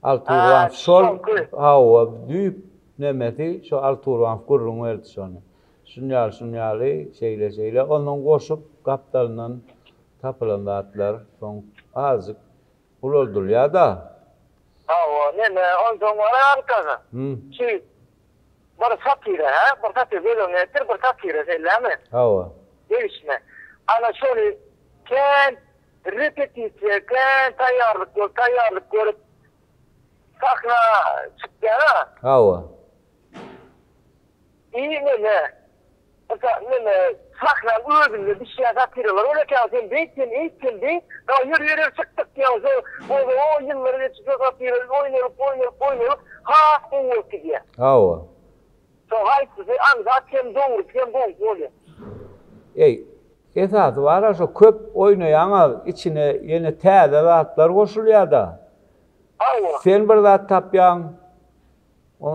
Alty Gurbanow şol hawa düýp nemesi şo Alty Gurbanow gürrüň berdi şony. Şun ýaly şun ýaly şeýle şeýle ondan goşup gapdalyndan tapylan zatlar soň azajyk Ulaldylýar-da. Hawa, neme, onsoň bar arkada. Şu bir satyra, hä? Bir satyr göz öňüne getir, bir satyra şeýlemi? Hawa. Degişme. Ana şony kän repetisiýa, kän taýýarlyk görüp, taýýarlyk görüp sahna çykýar-a. Hawa. I neme, Neme, sahnanyň özünde düşýän satiralar ol eken, sen beýt, sen eýt, sen beýt, dagy ýör, ýör, ýör, çykdyk diýýän, şo bolsa o ýyllar geçip şo satira oýnalyp, oýnalyp, oýnalyp has gowy bolup gidýär. Hawa. Şo haýsysy aňsat hem dogrusy hem gowusy bolýar. Eý, esasy bar-a şo köp oýnaýaňa içine ýene täze zatlar goşulýar-da. Hawa. Sen bir zat tapýaň,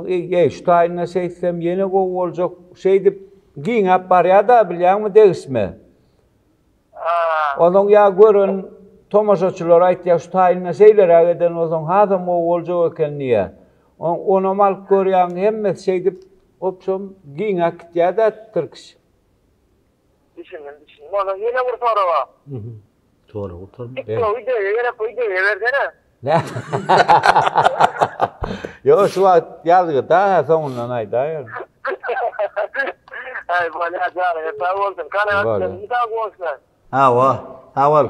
Eý, şu taýynda şeýtsem ýene gowy boljak, şeýdip giňäp barýar-da, bilýäňmi, degişme. Onuň ýa gören tomaşaçylar aýtýar, şu taýynda şeýleräk eden bolsaň hasam gowy boljak eken diýýär. Onam alyp görýäň, hemmesi şeýdip, obşem, giňäp gitýär-de tirkiş. Düşündim, düşündim. Ondan ýene bir sorag bar. Sorag gutarma. TikTok ideýa gerek bu ideýa bersene. Ýok, şu wagt ýazgyda, soňundan aýdaýaryn. Aý, bolýar, janyňyz sag bolsun. Kanagatlandy sag bolsun. Hawa, sag bol.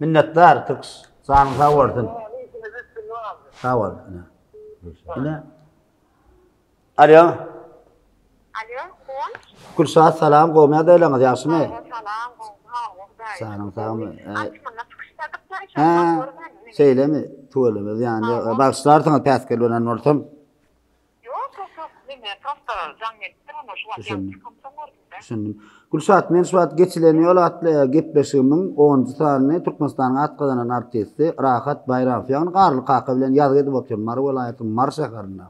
Minnetdar, Tirkiş. Janyň sag bolsun. Işiňiz üstünlik alsyn. Sag bol. Ine. Ine. Alo. Alo, Guwanç. Gülşat salam, gowmy ýagdaýlaryňyz, ýagşymy? Hawa, salam, gowy, hawa, Hudaýa şükür. Janyň sagmy? Altmynda çykyşdadyk-da, şondan görmedim. Şeýlemi? Tüweleme, zyýany ýok. Bagyşlarsyňyz päsgel beren bolsam. Ýok, ýok, ýok, neme, prosta jaň gelipdir, onda şu wagt ýaňy çykamsoň gördüm-de. Düşündim. Gülşat, men şu wagt Geçilen ýol atly gepleşigimiň onunjy sanyny Türkmenistanyň at gazanan artisti Rahat Baýramow, ýagny Garly kaka bilen ýazgy edip otyryn, Mary welaýatynyň Mary şäherinde.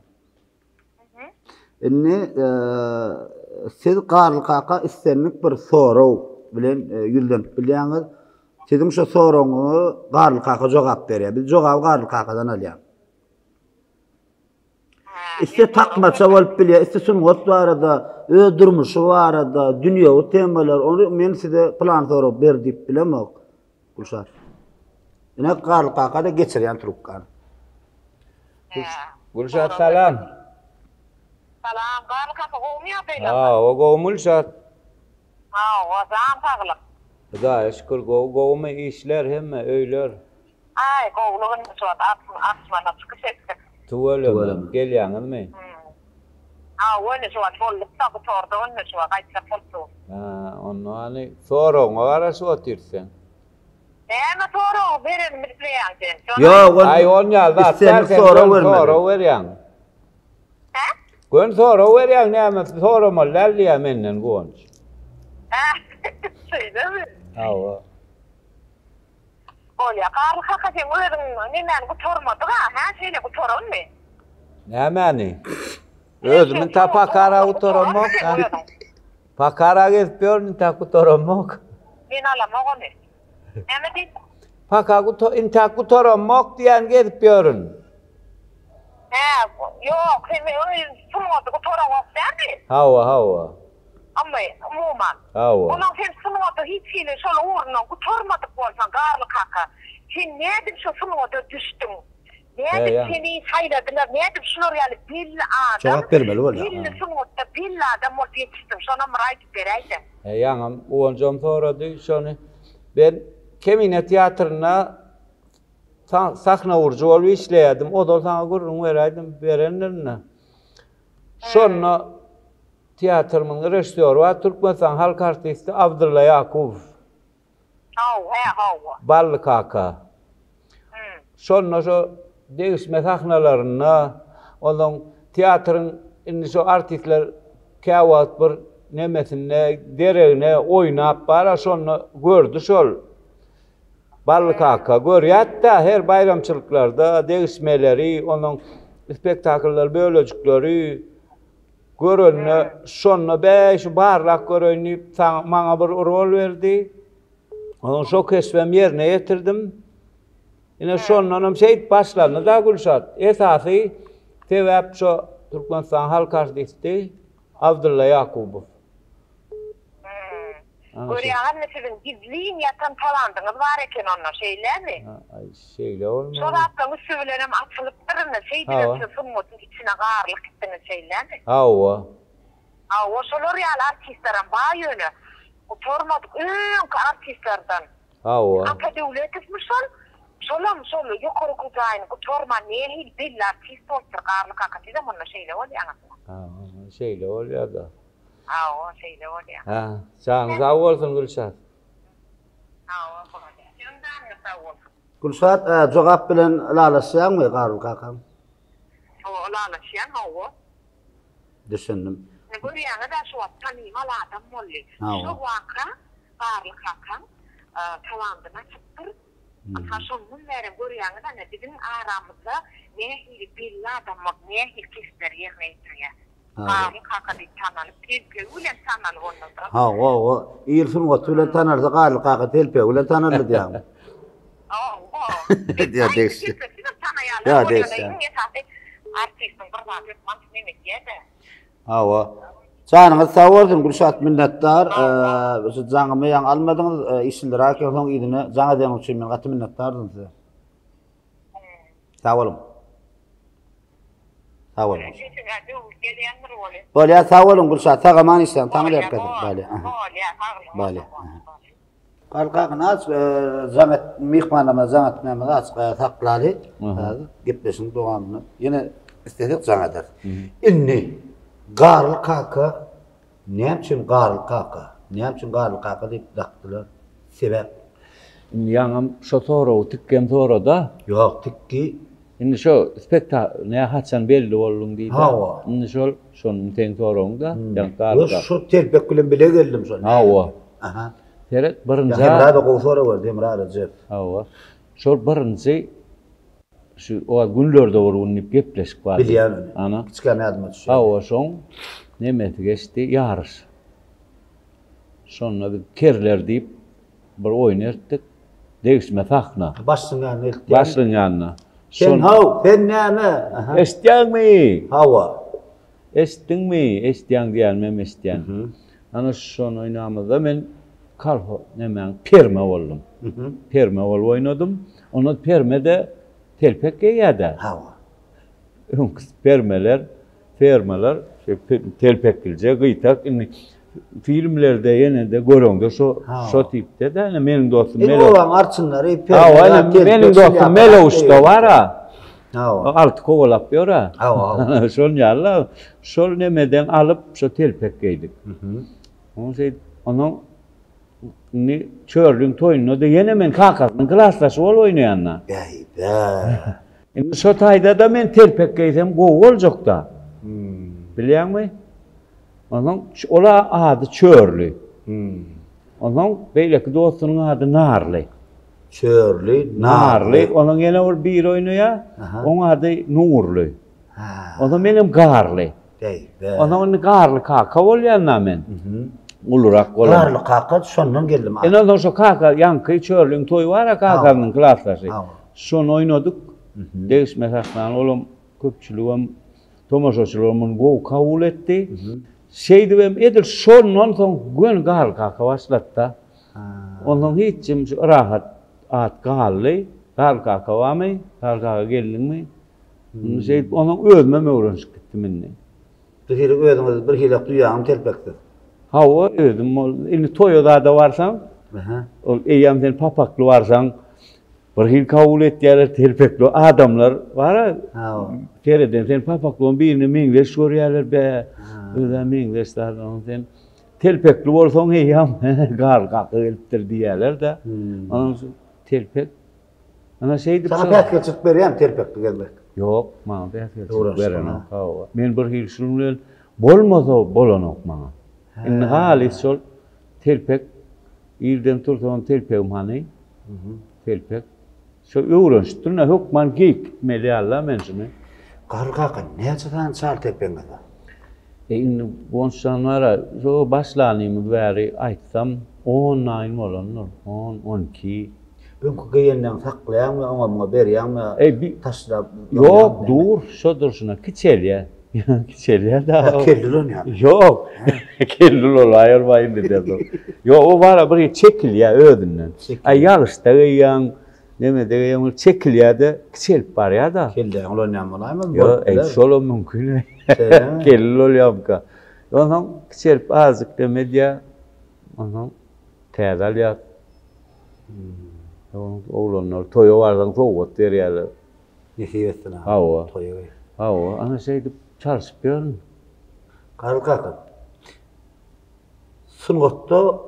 Indi siz Garly kaka islendik bir sorag bilen ýüzlenip bilýäňiz. Siziň şo soragyňyza Garly kaka jogap berýär. Biz jogaby Garly kakadan alýarys. Isle takmaça bolup bilýär, isle sungat barada, öz durmuşy barada, dünýewi temalar. Ony men size plan sorag ber diýip bilemok. Gülşat. Ine Garly kaka da geçirýän trubkany. Gülşat salam. Salam Garly kaka gowumy ýagdaýlaryňyz? Hawa gowumy Gülşat? Hawa jan saglyk. Hudaýa şükür gowy gowumy işler hemme öýler. Aý gowulyk indi şu wagt asmana çykyş etdik. Tüweleme gelýäňizmi? Hawa ine şu wagt bolduk-da, gutardyk indi şu wagt gaýtjak bolup dur. Hä, onda hany soragyňa garaşyp otyrys seň. Näme soragy berenimi isleýäň sen? Şony Ýok, ol Aý, on ýaly zat däl, islendik sen sorag göni bermeli. sorag berýäň. Hä? Göni sorag berýäň, näme soramaly däl diýýär menden Guwanç. Hä, şeýlemi? Hawa. Bolýa. Garly kaka seň özüň nemäni gutarmadyga, hä? Şeýle gutaranmy? Nämäni? Özümi ta pakara gutaramok. Pakara gezip ýörün intäk gutaramok. Men alamok ony. Näme diýdiň? Paka guta intäk gutaramok diýýän gezip ýörün. Hä, ýok, sen öň sungaty gutaraňok dälmi? Hawa, hawa. Amy, umuman. Hawa. Onuň sen sungata hiç hili şol ugrundan gutarmadyk bolsaň, Garly kaka, sen nädip şo sungata düşdüň? Nädip seni saýladylar, nädip şular ýaly belli adam, Jogap bermeli bolýar. belli sungatda belli adam bolup ýetişdiň? Şonam bir aýdyp beräýseň. He, ýaňam Guwanjam sorady şony. Ben Kemine teatrynda sahna gurujy bolup işleýärdim. Ozal saňa gürrüň beräýdim, berendirin-de. Şonda teatrymyň režissýory bar, Türkmenistanyň halk artisti Abdylla Ýakubow. Haw, hä, hawa. Bally kaka. Şonda şo degişme sahnalarynda, onsoň teatryň indi şo artistler käwagt bir nemesinde, deregine oýnap bar-a, şonda gördi şol. Bally kaka görýärdi-dä her baýramçylyklarda degişmeleri, onuň spektakllar bölejikleri görende şonda bäý şu barlap göreýin diýip saňa maňa bir rol berdi. Onuň şo keşbem ýerine ýetirdim. Ine şondanam şeýdip başlandy-da Gülşat. Esasy sebäp şo Türkmenistanyň halk artisti Abdylla Ýakubow. Görýäňizmi siziň gizlin ýatan talandyňyz bar eken onda, şeýlemi? Aý, şeýle bolmaly. Şo zatlaryň üsti bilenem açylypdyr indi, şeýdibem siz sungatyň içine garylyp gitdiňiz, şeýlemi? Hawa. Hawa, şolar ýaly artistlerem bar ýöne, gutarmadyk öňki artistlerden. Hawa. Ata Döwletowmy şol? Şolam şol ýokary okuw jaýyny gutarman nähili belli artist bolupdyr, Garly kaka sizem onda şeýle bolýaňyzmy? Hawa, şeýle bolýar-da. Hawa, şeýle bolýar. Hä, janyň sag bolsun Gülşat. Hawa, bolýar. Siziň janyňyz sag bolsun. Gülşat, jogap bilen ylalaşýaňmy Garly kakam? Hawa, ylalaşýan, hawa. Düşündim. Indi görýäňiz-ä şu wagt tanymal adam boldy. Şu waka Garly kakaň talandyny açypdyr. Ynha şondan bärem görýäňiz ana biziň aramyzda nähili belli adam bolup, nähili keşpleri ýerine ýetirýär. Garly kaka diýip tanalyp, telpegi bilen tanalyp ondan soň. Hawa, hawa. Il sungaty bilen tanalsa Garly kaka telpegi bilen tanaldy diýýäňmi? Hawa. Ýa degişli. Telpeksizem tanaýarlar. Ýa degişli. Iň esasy artistiň bir zady hökman neme edýär-de. Hawa. Janyňyz sag bolsun Gülşat minnetdar. Şu jaňymy ýaňy almadyňyz, işliräk soň yzyna jaň edeniňiz üçin men gaty minnetdardym size. Sag boluň. Sag boluň. Bolýar, sag boluň Gülşat. Sag aman işläň. Taňry ýalkasyn. Bolýar. Bolýar, sag boluň. Bolýar. Galkagyny aç, jaň et, myhmanlarymyza jaň etmämizi aç, saklaly. Häzir gepleşigiň dowamynda ýene islesek jaň ederis. Indi Garly kaka näme üçin Garly kaka? Näme üçin Garly kaka diýip dakdylar? Sebäp? Indi ýaňam şo soragy tikgem sorada. Ýok, tikgi. Indi şo spekta nä haçan belli bolduň diýdi. Hawa. Indi şol şony seň soragyň-da, ýaňky Garly kaka. Şo telpek bilen bile geldim şol. Hawa. Aha. Seret, birinji... Hemra-da gowy sorag berdi, Hemra Rejep. Hawa. Şol birinji şu o günlerde bir gün diýip gepleşik bardy. Bilýän ony. Ana. Kiçikäm ýadyma düşýär. Hawa, şoň nemesi geçdi, ýaryş. Şonda biz Kerler diýip bir oýun eltdik. Degişme sahna. Başlygyň ýanyna eltýäňmi? Başlygyň ýanyna. Sen how, sen näme? Eşitýäňmi? Hawa. Eşitdiňmi? Eşitýäň diýýänimem eşitýän. Ana şony oýnamyzda men kolhoz nemäň perme boldum. Perme bolup oýnadym. Onda perme-de telpek geýýär-dä. Hawa. Öňki permeler, fermalar telpeklije, gyýtak indi filmlerde ýene-de göreňde şo şo tipde-de ine meniň dostum Mele. Obaň arçynlary perme. Hawa, meniň dostum Melewuşda bar-a. Hawa. Alty kowalap ýör-ä. Hawa, hawa. Şol ýaly-la. Şol nemeden alyp, şo telpek geýdik. Onuň şeýdip, onuň indi Çörlüň toýunda-da ýene men kakasynyň klasdaşy bolup oýnaýan-da. Bäý-bä. Indi şo taýda-da men telpek geýsem gowy boljak-da. Bilýäňmi? Onsoň ol-a ady Çörli. Onsoň beýleki dostunyň ady Narly. Çörli, Narly. Narly. Onuň ýene bir biri oýnaýar. Oň ady Nurly. Onsoň menem Garly. Beý-be. Onsoň indi Garly kaka bolýan-da men. Ulurak bolan. Garly kaka şondan geldim. Indi onsoň şo kaka, ýaňky Çörliň toýy bar-a kakasynyň klasdaşy. Şony oýnadyk. Degişme sahnany olam köpçüligem, tomaşaçylaram muny gowy kabul etdi. Şeýdibem edil şondan soň göni Garly kaka başlady-da. Onsoň hiç kim şu rahat at galdy. Garly kaka barmy? Garly kaka geldiňmi? Indi şeýdip onuň özümem öwrenişip gitdim indi. Bir hili özüňiz bir hili duýýaňmy telpeksiz? Hawa, özüm ol indi toýa zada barsaň, ol eýýäm sen papakly barsaň, bir hili kabul etýärler telpekli adamlar bar-a. Hawa. Sereden sen papaklyň birine meňzeş görýärler, bä, öz-ä meňzeş zat, onuň sen telpekli bolsaň eýýäm garly kaka gelipdir diýýärler-de. Onuň üçin telpek Ana şeýdip Saňa päsgelçilik berýärmi telpekli gezmek? Ýok, maňa päsgelçilik berenok. Hawa. Men bir hili şunuň bilen bolmasa bolanok maňa. Indi halys şol telpek irden tursam telpegim hany? Telpek. Şo öwrenişipdirin-ä, hökman geýip gitmeli ýaly-la men şuny. Garry kaka, näçe sany çal telpegiňiz bar? E indi Gonçjan bar-a, şo başlanymyz bäri aýtsam, on naýyn bolandyr, on, on iki. Öňki geýenleňi saklaýaňmy, oňa muňa berýäňmi, Eý, bi taşlap Ýok, dur, şo durşuna kiçelýär. Kiçelýär-dä. Hä, kelle ulanýar. Ýok. Kelle ulanaýarma indi derrew. Ýok, o bar-a bir çekilýär özünden. Aý, ýagyşda geýýäň, nemede geýýäň, ol çekilýär-de, kiçelip barýar-da. Kelläňi ulanýan bolaýmaz, Ýok, eý, şolam mümkin. Şeýlemi? Kelle ulanýarmyka? Onsoň kiçelip azajyk dem edýär. Onsoň täze alýar. Oglanlar toýa barsaň sowgat berýärler. Nesip etsin aga. Hawa. Toýa geý. Hawa, ana şeýdip çalşyp ýörün. Garry kaka. Sungatda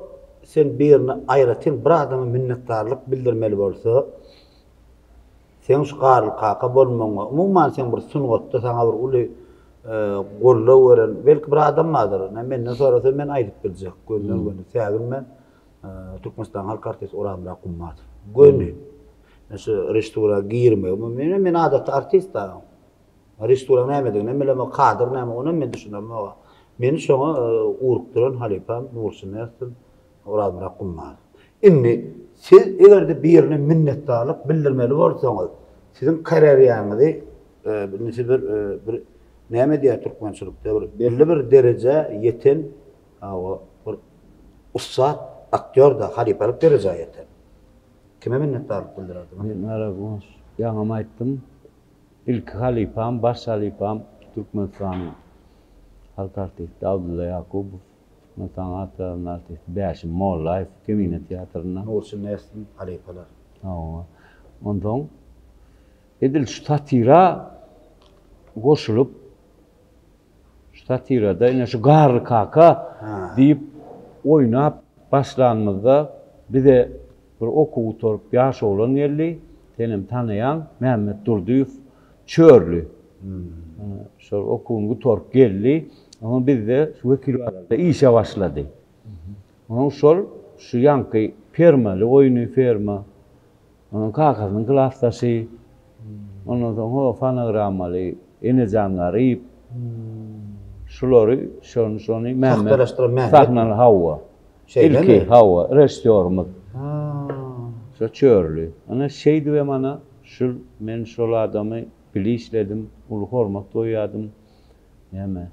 sen birine aýratyn bir adama minnetdarlyk bildirmeli bolsa, seň şu Garly kaka bolmagyňa, umuman seň bir sungatda saňa bir uly goldaw beren belki bir adam bardyr. Menden sorasa men aýdyp biljek. Gönden göni säginmän. Türkmenistanyň halk artisti Orazmyrat Gummatow. Göni. Men şu režissura girmegim, men men adaty artist da. Režissura nämedigini hem bilemok, kadr näme, ony hem men düşünemok. Meni şoňa ugrukdyran halypam Nurşy Mersin, Orazmyrat Gummatow. Indi siz eger-de birine minnetdarlyk bildirmeli bolsaňyz, siziň karýeriňizi indi siz bir bir näme diýýär türkmençilikde bir belli bir derejä ýeten Hawa, bir ussat aktýor-da, halypalyk derejä ýeten. Kime minnetdarlyk bildirerdiňiz? Men Garagoş, ýaňam aýtdym, ilki halypam, baş halypam Türkmenistanyň halk artisti Abdylla Ýakubow, Türkmenistanyň at gazanan artisti Bäşim Mollaýew, Kemine teatrynda. Nurçy Nesin halypalar. Hawa. Onsoň edil şu satira goşulyp, Şu satirada ine şu Garry kaka diýip oýnap başlanymyzda bize bir okuw gutaryp ýaş oglan geldi. Senem tanaýaň, Mämmet Durdyýew Çörli. Şol okuwyny gutaryp geldi. Oňa bizde şu Wekilbazarda işe başlady. Onuň şol şu ýaňky fermaly oýny ferma. Onuň kakasynyň klasdaşy. Ondan soň ho fonogrammaly Enejan Garyp. Şulary şony şony Mämmet. Sahnalaşdyran Mämmet. Sahnaly hawa. Şeýlemi? Ilki hawa režissýorymyz. Şo Çörli. Ana şeýdibem ana şul men şol adamy bile işledim, uly hormat goýýardym. Näme?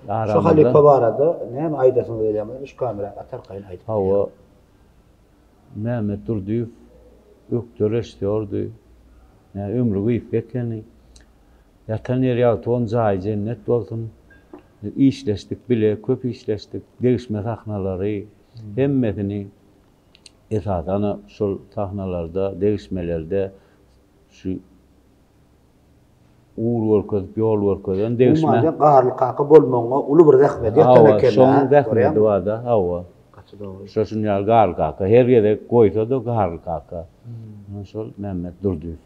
Şu halypa barada näme aýdasyňyz gelýär bolsa şu kamera atarkaýyn aýdyp. Hawa. Mämmet Durdyýew ökde režissýordy. Nä ömri gysga ekeni. Ýatan ýeri ýagty bolsun, jaýy jennet bolsun. Işleşdik bile, köp işleşdik. Degişme sahnalary hemmesini esasana şol sahnalarda, degişmelerde şu. Ugur görkezip, ýol görkezen degişme. Umuman, Garly kaka bolmagyňa uly bir zähmeti ýatan eken. Hawa, şoň zähmeti bar-da, hawa. Gaty dogry. Şoşun ýaly Garly kaka her gezek goýsa-da Garly kaka. Şol Mämmet Durdyýew.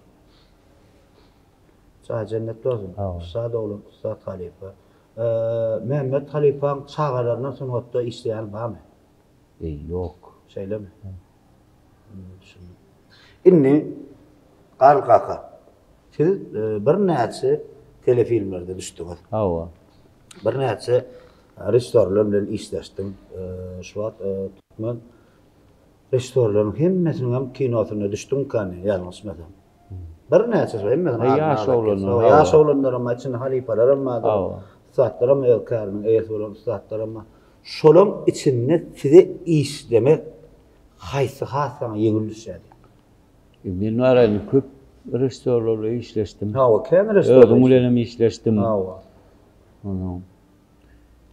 Jaýy jennet bolsun. Ussat oglan, ussat halypa. Mämmet halypaň çagalaryndan sungatda işleýän barmy? Eý, ýok. Şeýlemi? Düşündim. Indi Garly kaka, siz birnäçe telefilmlerde düşdüňiz. Hawa. Birnäçe režissýorlar bilen işleşdiň. Şu wagt türkmen režissýorlaryň hemmesiniň hem kinosynda düşdüňkä, ýalňyşmasam. Birnäçe şo hemmesiniň adyny Ýaş oglanlar. Ýaş oglanlaram bar, içinde halypalaram bardyr. Ussatlaram öz käriniň eýesi bolan ussatlaram bar. Şolaň içinde size işlemek haýsy has saňa ýeňil düşýärdi? Men bar indi köp režissýorlar bilen işleşdim. Hawa, kän režissýorlar. Özüň bilen hem işleşdim. Hawa. Onsoň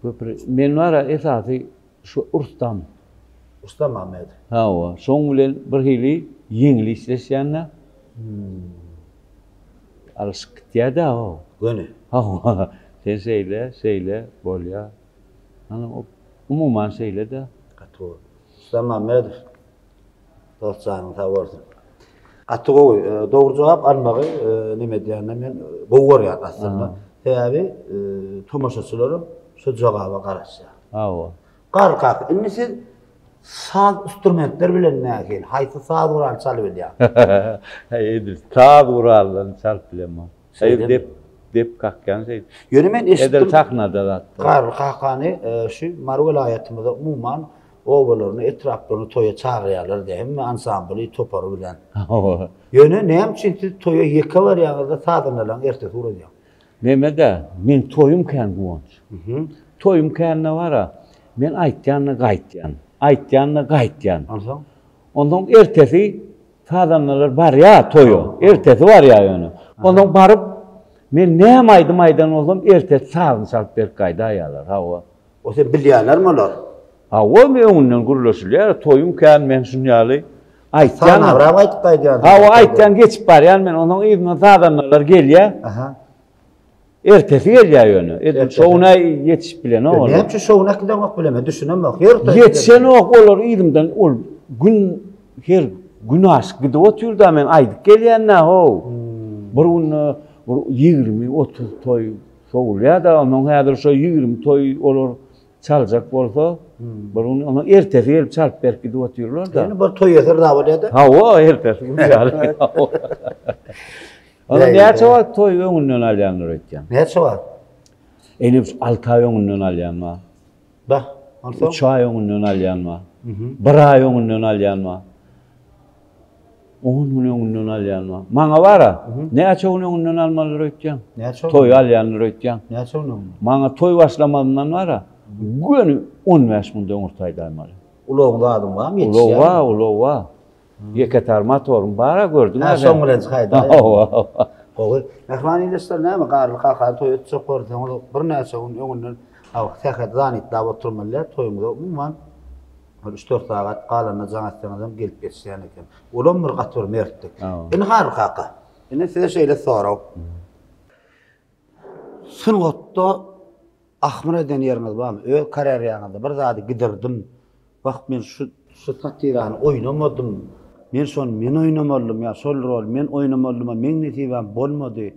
köp men bar esasy şu Rustam. Rustam Ahmedow. Hawa, şoň bilen bir hili ýeňil işleşýän-de. Alyşyp gitýär-dä o. Göni. Hawa, sen şeýle, şeýle bolýar. Ana, umuman şeýle-de. Gaty gowy. Rustam Ahmedow. Dost janyň sag bolsun. Gaty gowy. Dogry jogap almagy neme edýände men gowy görýän aslynda. Sebäbi tomaşaçylaram şu jogaba garaşýar. Hawa. Garry kaka, indi siz saz instrumentler bilen nähili, haýsy saz guralyny çalyp bilýäňiz? Edil saz gurallaryny çalyp bilemok. Şeýle dep dep kakýan şeýdip. Ýöne men eşitdim. Edil sahnada zat. Garry kakany şu Mary welaýatymyzda umuman obalaryny, etraplaryny toýa çagyrýarlar diýýär. Hemme ansambly, topary bilen. Hawa. Ýöne näme üçin siz toýa ýeke barýaňyzda sazandalaryň ertesi ugradýaňyz? Mehmet-ä, meň toýum kän Guwanç. Toýum kände bar-a, men aýtýan-da gaýtýan, aýtýan-da gaýtýan. Onsoň? Onsoň ertesi sazandalar barýar toýa, ertesi barýar ýöne. Onsoň baryp, men näme aýdym aýdan bolsam, ertesi sazyny çalyp berip gaýdaýýarlar, hawa. O sen bilýärlermi olar? Hawa, men öňünden gürleşilýär, toýum kän, men şun ýaly aýtýan. Sanabrak aýdyp gaýdýan. Hawa, aýtýan, geçip barýan men, onuň yzyndan sazandalar gelýär. Aha. Ertesi gelýär ýöne. Edil şowuna ýetişip bilenok olar. Näme üçin şowuna äkidenok bilemen, düşünemok. Her toý Ýetişenok olar yzymdan ol gün her gün aşyp gidip otyr-da men aýdyp gelýän-dä how. Bir günde bir 20, 30 toý Sowulýar-da, onsoň häzir şo 20 toý olar çaljak bolsa, bir gün onsoň ertesi gelip çalyp berip gidip otyrlar-da. Ýöne bir toý ýeser da bolýar-da. Hawa, ertesi gün ýaly. Onda näçe wagt toý öňünden alýanlar öýtýän? Näçe wagt? Ene 6 aý öňünden alýan bar. Bah, onsoň? 3 aý öňünden alýan bar. 1 aý öňünden alýan bar. On gün öňünden alýan bar. Maňa bar-a, näçe gün öňünden almalydyr öýtýäň? Näçe gün? Toý alýandyr öýtýäň? Näçe gün öňünden? Maňa toý başlamazyndan bar-a, göni on bäş günde öňürti aýdaýmaly. Ulagyň zadyň barmy, ýetişýärmi? Ulag bar, ulag bar. Ýeketar motoryň bar-a, gördüň-ä sen. Hä, şoň bilen çykaýdaý. Hawa. Gowy. Mähriban ildeşler, näme, Garly kakany toý etjek bolsaňyz, birnäçe gün öňünden sähedi zanytlap oturmaly däl, toýuňyza umuman Bir üç-dört sagat galanda jaň etseňizem gelip ýetişýän eken. Olam bir gaty bir mertlik. Indi Garry kaka, indi size şeýle sorag. Sungatda ahmyr eden ýeriňiz barmy? Öz karýeraňyzda bir zady gidirdim. Wah, men şu şu satirany oýnamadym. Men şony men oýnamalydym ýa şol roly men oýnamalydym, meň nesibäm bolmady.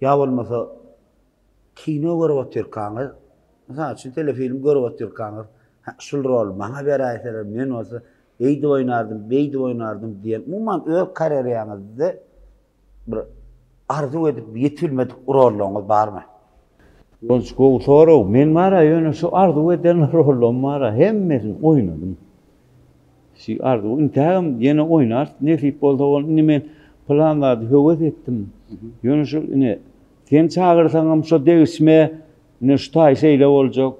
Ýa bolmasa Kino görüp otyrkaňyz, mysal üçin, telefilm görüp otyrkaňyz, Hä, şul roly maňa beräýseler, men bolsa beýdip oýnardym, beýdip oýnardym diýen, umuman, öz karýeraňyzda bir arzuw edip ýetibilmedik rollaryňyz barmy? Bolç gowy sorag. Men bar-a ýöne şu arzuw eden rollarym bar-a hemmesini oýnadym. Şu arzuw intägem ýene oýnarys nesip bolsa ol indi men pylan zady höwes etdim. Ýöne şu ine Sen çagyrsaňam şo degişme, ine şu taý şeýle boljak.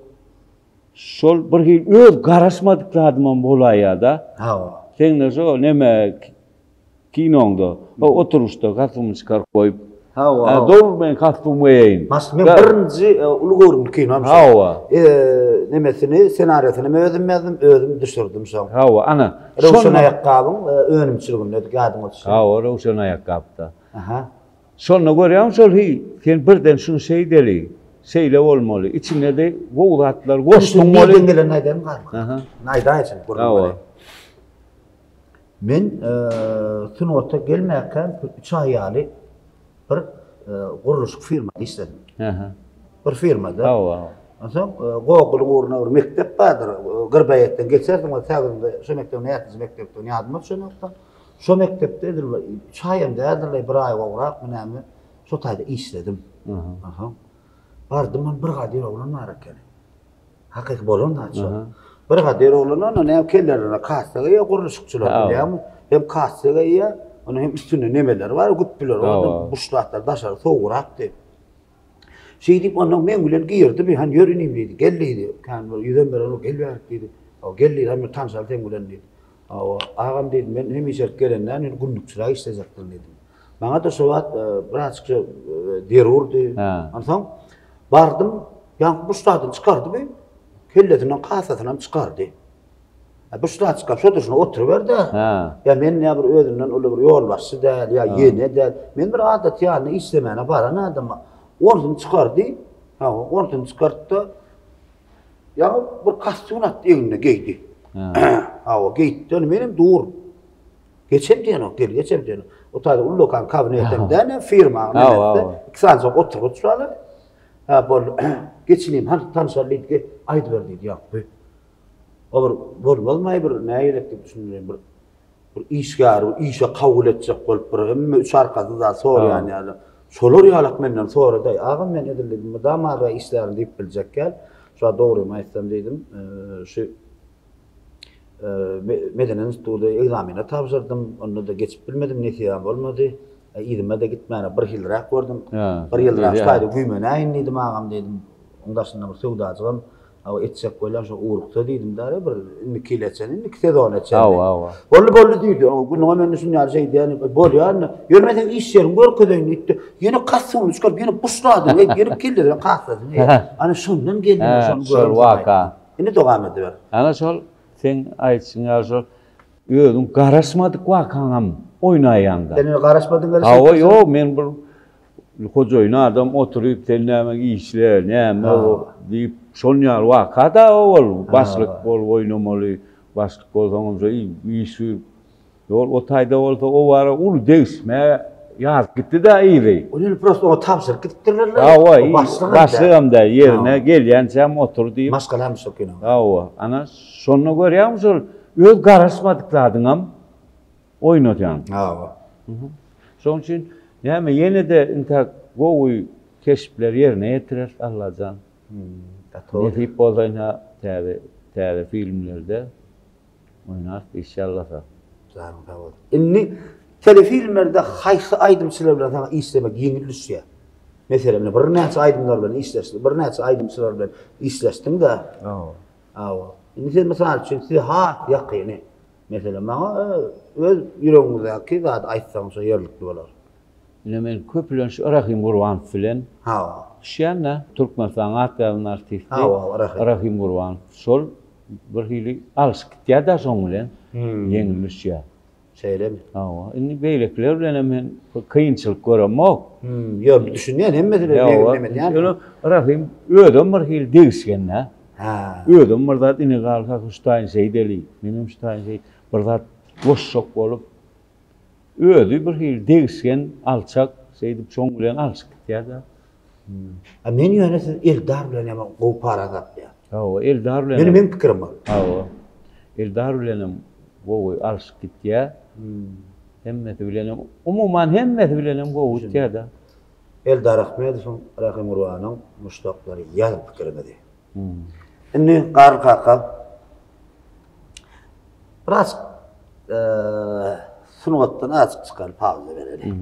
Şol bir hili öz garaşmadyk zadymam bolaýýar-da. Hawa. Seňde şo neme kinoňda, o oturyşda kostumyny çykaryp goýup. Hawa. Hä, dogry men kostum geýeýin. Baş men birinji uly göwrümli kinom şo. Hawa. Nemesini, ssenariýasyny men özüm ýazdym, özüm düşürdim şoň. Hawa, ana. Röwşen aýakgabyň önümçiliginde ýadyňa düşýär. Hawa, Röwşen aýakgapda. Aha. Şonda görýäň şol hiý, sen birden şuny şeýdeli, şeýle bolmaly, içinde-de gowy zatlar goşduň weli. Nirden gelenini aýdaýyn garry. Aha. Aýdaýyn gürrüň bereýin. Men sungata gelmäkäm üç aý ýaly bir gurluşyk firmada işledim. Aha. Bir firmada. Hawa. Onsoň Gogulyň ugrunda bir mekdep bardyr. Gyrbaýetden geçersiň, ol säginde şo mekdebiň näçinji mekdepdigini ýadyma düşenok-da. Şo mekdepde edil bir üç aýam däldir-le, bir aý gowrakmy näme, şo taýda işledim. Onsoň bardym, ol brigadir oglan bar ekeni. Hakyky bolan zat şo. Brigadir oglan onda näme kellelerine kassa geýýär, gurluşykçylar bilýäňmi? Hem kassa geýýär, onuň hem üstünde nemeleri bar, güpbüleri bar, buşlatlar daşary sowugrakdy. Şeýdip ondan meň bilen girdi bir, hany ýör inim diýdi, gel diýdi. Kän bir ýüzem berenok, gel bärik diýdi. Gel diýdi, hany bir tanşaly seň bilen diýdi. Hawa, agam diýdim, men hemişelik gelenden indi günlükçiräk işlejekdim diýdim. Maňa-da şo wagt birazçyk zerurdy. Onsoň bardym, ýaňky buşladyny çykardy bir, kellesinden kasasynam çykardy. Buşlady çykaryp, şo durşuna oturyberdi. Ýa men ýa bir özümden uly bir ýolbaşçy däl, ýa ýene däl. Men bir adaty ýanyna işlemäne baran adam. Ornuny çykardy. Hawa, ornuny çykartdy. Ýaňy bir kostýum atdy egnine geýdi. Hawa, geýdi. Ony menem dur. Geçem diýenok, gel geçem diýenok. O taýda ullakan kabinetem däl, firmaň nemesi. Iki sanyjak oturgyç bar. Ha, bol. Geçinim, hany tanşaly diýdi, gel, aýdyber diýdi, ýa. O bir bolmazmaý bir nägilek diýip düşündireyim bir bir işgäri işe kabul etjek bolup bir hemme üç arkasy zat soraýan ýaly. Şolar ýalak menden sorady. Agam men edil diýdim, mydama ara işlärin diýip biljek ýaly. Şu wagt dogrymy aýtsam diýdim, şu medeni institutda ekzamene tabşyrdym, onda-da geçip bilmedim, nesibäm bolmady. Yzyma-da gitmäne bir ýylrak gördüm. Bir ýylrak şu taýda güýmenäýin diýdim agam diýdim. Oň daşynda bir söwdajygam Hawa etjek bolýan şo ugruksa diýdim däri bir indiki ýyla çenli, indiki sezona çenli. Hawa, hawa. Boldy, boldy diýdi. O günüňe men şuny ýaly şey diýen, bolýar indi. Ýöne men seň iş ýeriňi görkezeýin diýdi. Ýene kassuny çykaryp, ýene buşlady, ýene kellesine kassasyny. Ana şondan geldim, şony görüp. Şol waka. Indi dowam ediber. Ana şol seň aýdyşyň ýaly şol özüň garaşmadyk wakaňam oýnaýaňda. Sen indi garaşmadyň garaşmadyň. Hawa, ýok, men bir Hojaýyn adam oturyp sen näme işle, näme o diýip, şon ýaly waka-da ol, başlyk bolup oýnamaly, başlyk bolsaňam şo iş ýol o taýda bolsa o bara uly degişmä ýazyp gitdi-dä yzy. Ol ýöne prosto oňa tabşyryp gidipdirler-le. Hawa, başlygam däl, ýerine gelýänçäm otur diýip. Maşgalam şo kino. Hawa, ana şonda görýäňmi şol öz garaşmadyk zadyňam oýnadýaň. Hawa. Şonuň üçin näme ýene-de intäk gowy keşpler ýerine ýetireris Allajan. Nesip bolsa ine täze täze filmlerde oýnarys inşallasa. Janyň sag bolsun. Indi telefilmlerde haýsy aýdymçylar bilen saňa işlemek ýeňil düşýär? Meselem, ine birnäçe aýdymlar bilen işleşdi, birnäçe aýdymçylar bilen işleşdiň-de. Hawa. Hawa. Indi siz mysal üçin size has ýakyny Meselem, maňa öz ýüregiňizdäki zady aýtsaňyz şo ýerlikli bolar. Ine men köplenç Rahym Gurbanow bilen Hawa. düşýän-dä. Türkmenistanyň at gazanan artisti Hawa, hawa, Rahym. Rahym Gurbanow. Şol bir hili alşyp gitýär-dä şoň bilen. Ýeňil düşýär. Şeýlemi? Hawa. Indi beýlekiler bilenem men kynçylyk göremok. Ýok, düşünýän, hemmesi bilen ýeňil nemedýän. Ýöne Rahym özem bir hili degişgen-dä. Hä. Özüm bir zat ine galsa şu taýyn şeýdeli, menem şu taýyn şeý bir zat goşjak bolup, özi bir hili degişgen, alçak, şeýdip şoň bilen alşyp gitýär-de. A men ýöne siz Eldar bilen hem gowy para tapýar. Hawa, Eldar bilen. Meni meň pikirim ol. Hawa. Eldar bilen hem gowy alşyp gitýär. Hemmesi bilen hem, umuman hemmesi bilen hem gowy gitýär-de. Eldar Ahmedowyň, Rahym Gurbanyň muşdaklary ýazyň pikiriňizi. Indi Garry kaka biraz sungatdan azajyk çykaly pauza bereli.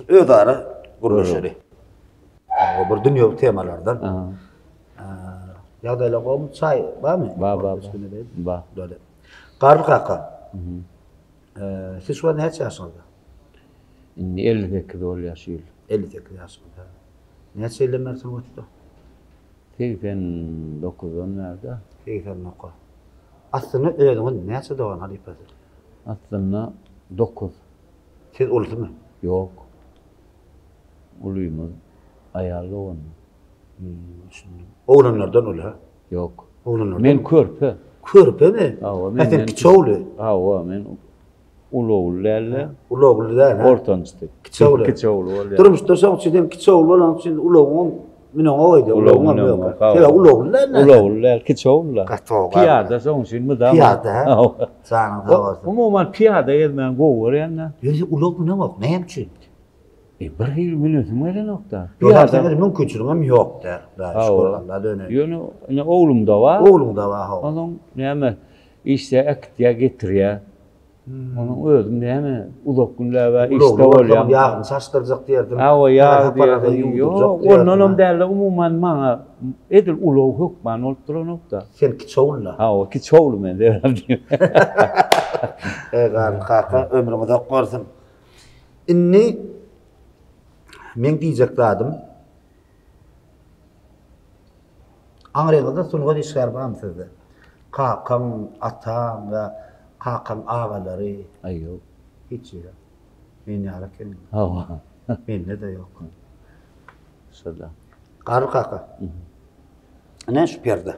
Özara gürleşeli. O bir dünýewi temalardan. Ýagdaýlar gowumy? Çaý barmy? Bar, bar. Bar. Garry kaka. Siz şu wagt näçe ýaşyňyzda? Indi 58 bolýar şu ýyl. 58 ýaşyňyzda. Näçe ýyldan bäri sungatda? 89-dan bäri-de. 89. Aslynda özüňiz näçe dogan halypasy? Aslynda 9. Siz ulusymy? Ýok. Ulymyz aýal dogandy. Düşündim. Oglanlardan uly, ha? Ýok. Oglanlardan. Men körpe. Körpemi? Hawa, men. Sen kiçi ogly. Hawa, men uly ogul däl-de. Uly ogly däl, ha? Ortanjysy. Kiçi ogly. Kiçi ogly bolýar. Durmuşda şoň üçin sen kiçi ogul bolanyň üçin uly ogluň müneňok öýde. Ulagyňam ýok. Sebäbi uly ogul däl. Uly ogul däl, kiçi ogul-da. Gaty gowy. Pyýada şoň üçin mydama. Pyýada, ha? Janyň sag bolsun. Umuman pyýada gezmäni gowy görýän-dä. Ýöne sen ulag müneňok, näme üçin? E, bir hili münesim gelenok-da. Pyýada seň mümkinçiligiňem ýok däl. Hudaýa şükür, Alla döneýin. Ýöne ine oglumda bar. Ogluňda bar, hawa. Onuň näme, işde äkitýär, getirýär. Onuň özüm näme, uzak günläp-ä işde bolýan. Ýagyny çaşdyrjak diýerdim. Hawa, ýag diýerdim. Ýok, ondanam däl-de, umuman maňa edil ulag hökman bolup duranok-da. Sen kiçi ogul-da. Hawa, kiçi ogly men sebäp diýip. Eý, Garly kaka, ömrüň uzak bolsun. Indi meň diýjek zadym, aňryňyzda sungat işgäri barmy sizde? Kakaň, ataň ýa kakaň agalary? Aý ýok. Hiç ýok. Men ýaly ekeniň. Hawa. Mende-de ýok. Şoda. Garry kaka. Ine şu perde.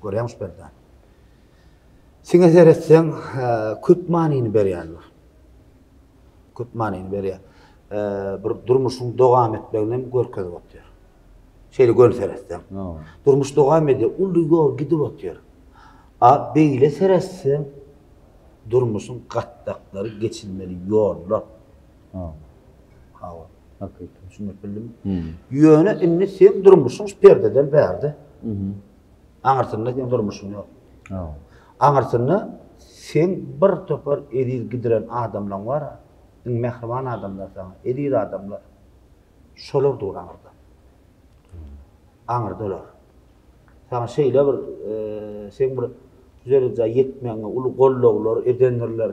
Görýäňmi şu perdäni? Siňe seretseň, köp manyny berýändir. Köp manyny berýär. Bir durmuşyň dowam etmegini hem görkezip otyr. Şeýle göni seretseň. Durmuş dowam edýär, uly ýol gidip otyr. A beýle seretseň, durmuşyň gatlaklary geçilmeli ýollar. Hawa. Hakykat. Düşündirip bildimmi? Ýöne indi seň durmuşyň şu perdeden bärde. Aňyrsynda seň durmuşyň ýok. Aňyrsynda seň bir topar eziz gidiren adamlaň bar, iň mähriban adamlar saňa, eziz adamlar. Şolar dur aňyrda. Aňyrda olar. Saňa şeýle bir seň bir şu derejä ýetmegiňe uly gollawlar edendirler.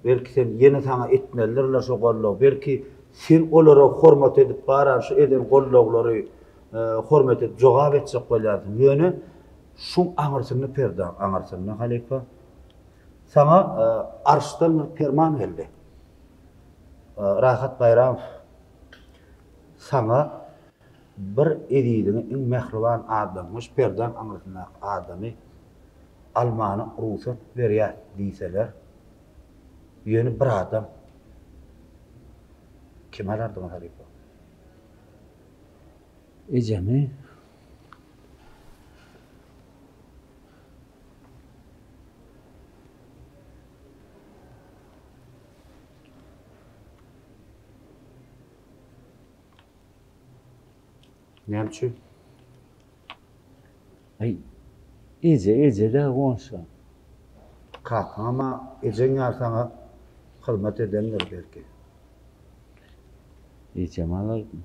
Belki sen ýene saňa etmelidirler şo goldaw. Belki sen olara hormat edip baran şu eden gollawlary hormat edip jogap etjek bolýarsyň. Ýöne şuň aňyrsynda perdaň aňyrsynda halypa saňa arşdan bir perman geldi. Rahat Baýramow saňa bir eziziňi iň mähriban adamyňy şu perdaň aňyrsyndaky adamy almana rugsat berýär diýseler ýöne bir adam kimi alardyňyz halypa? Ejemi. Näme üçin? Aý, eje, eje-dä goňşy. Kakaňam-a ejeň ýaly saňa hyzmat edendir belki. Ejemi alardym.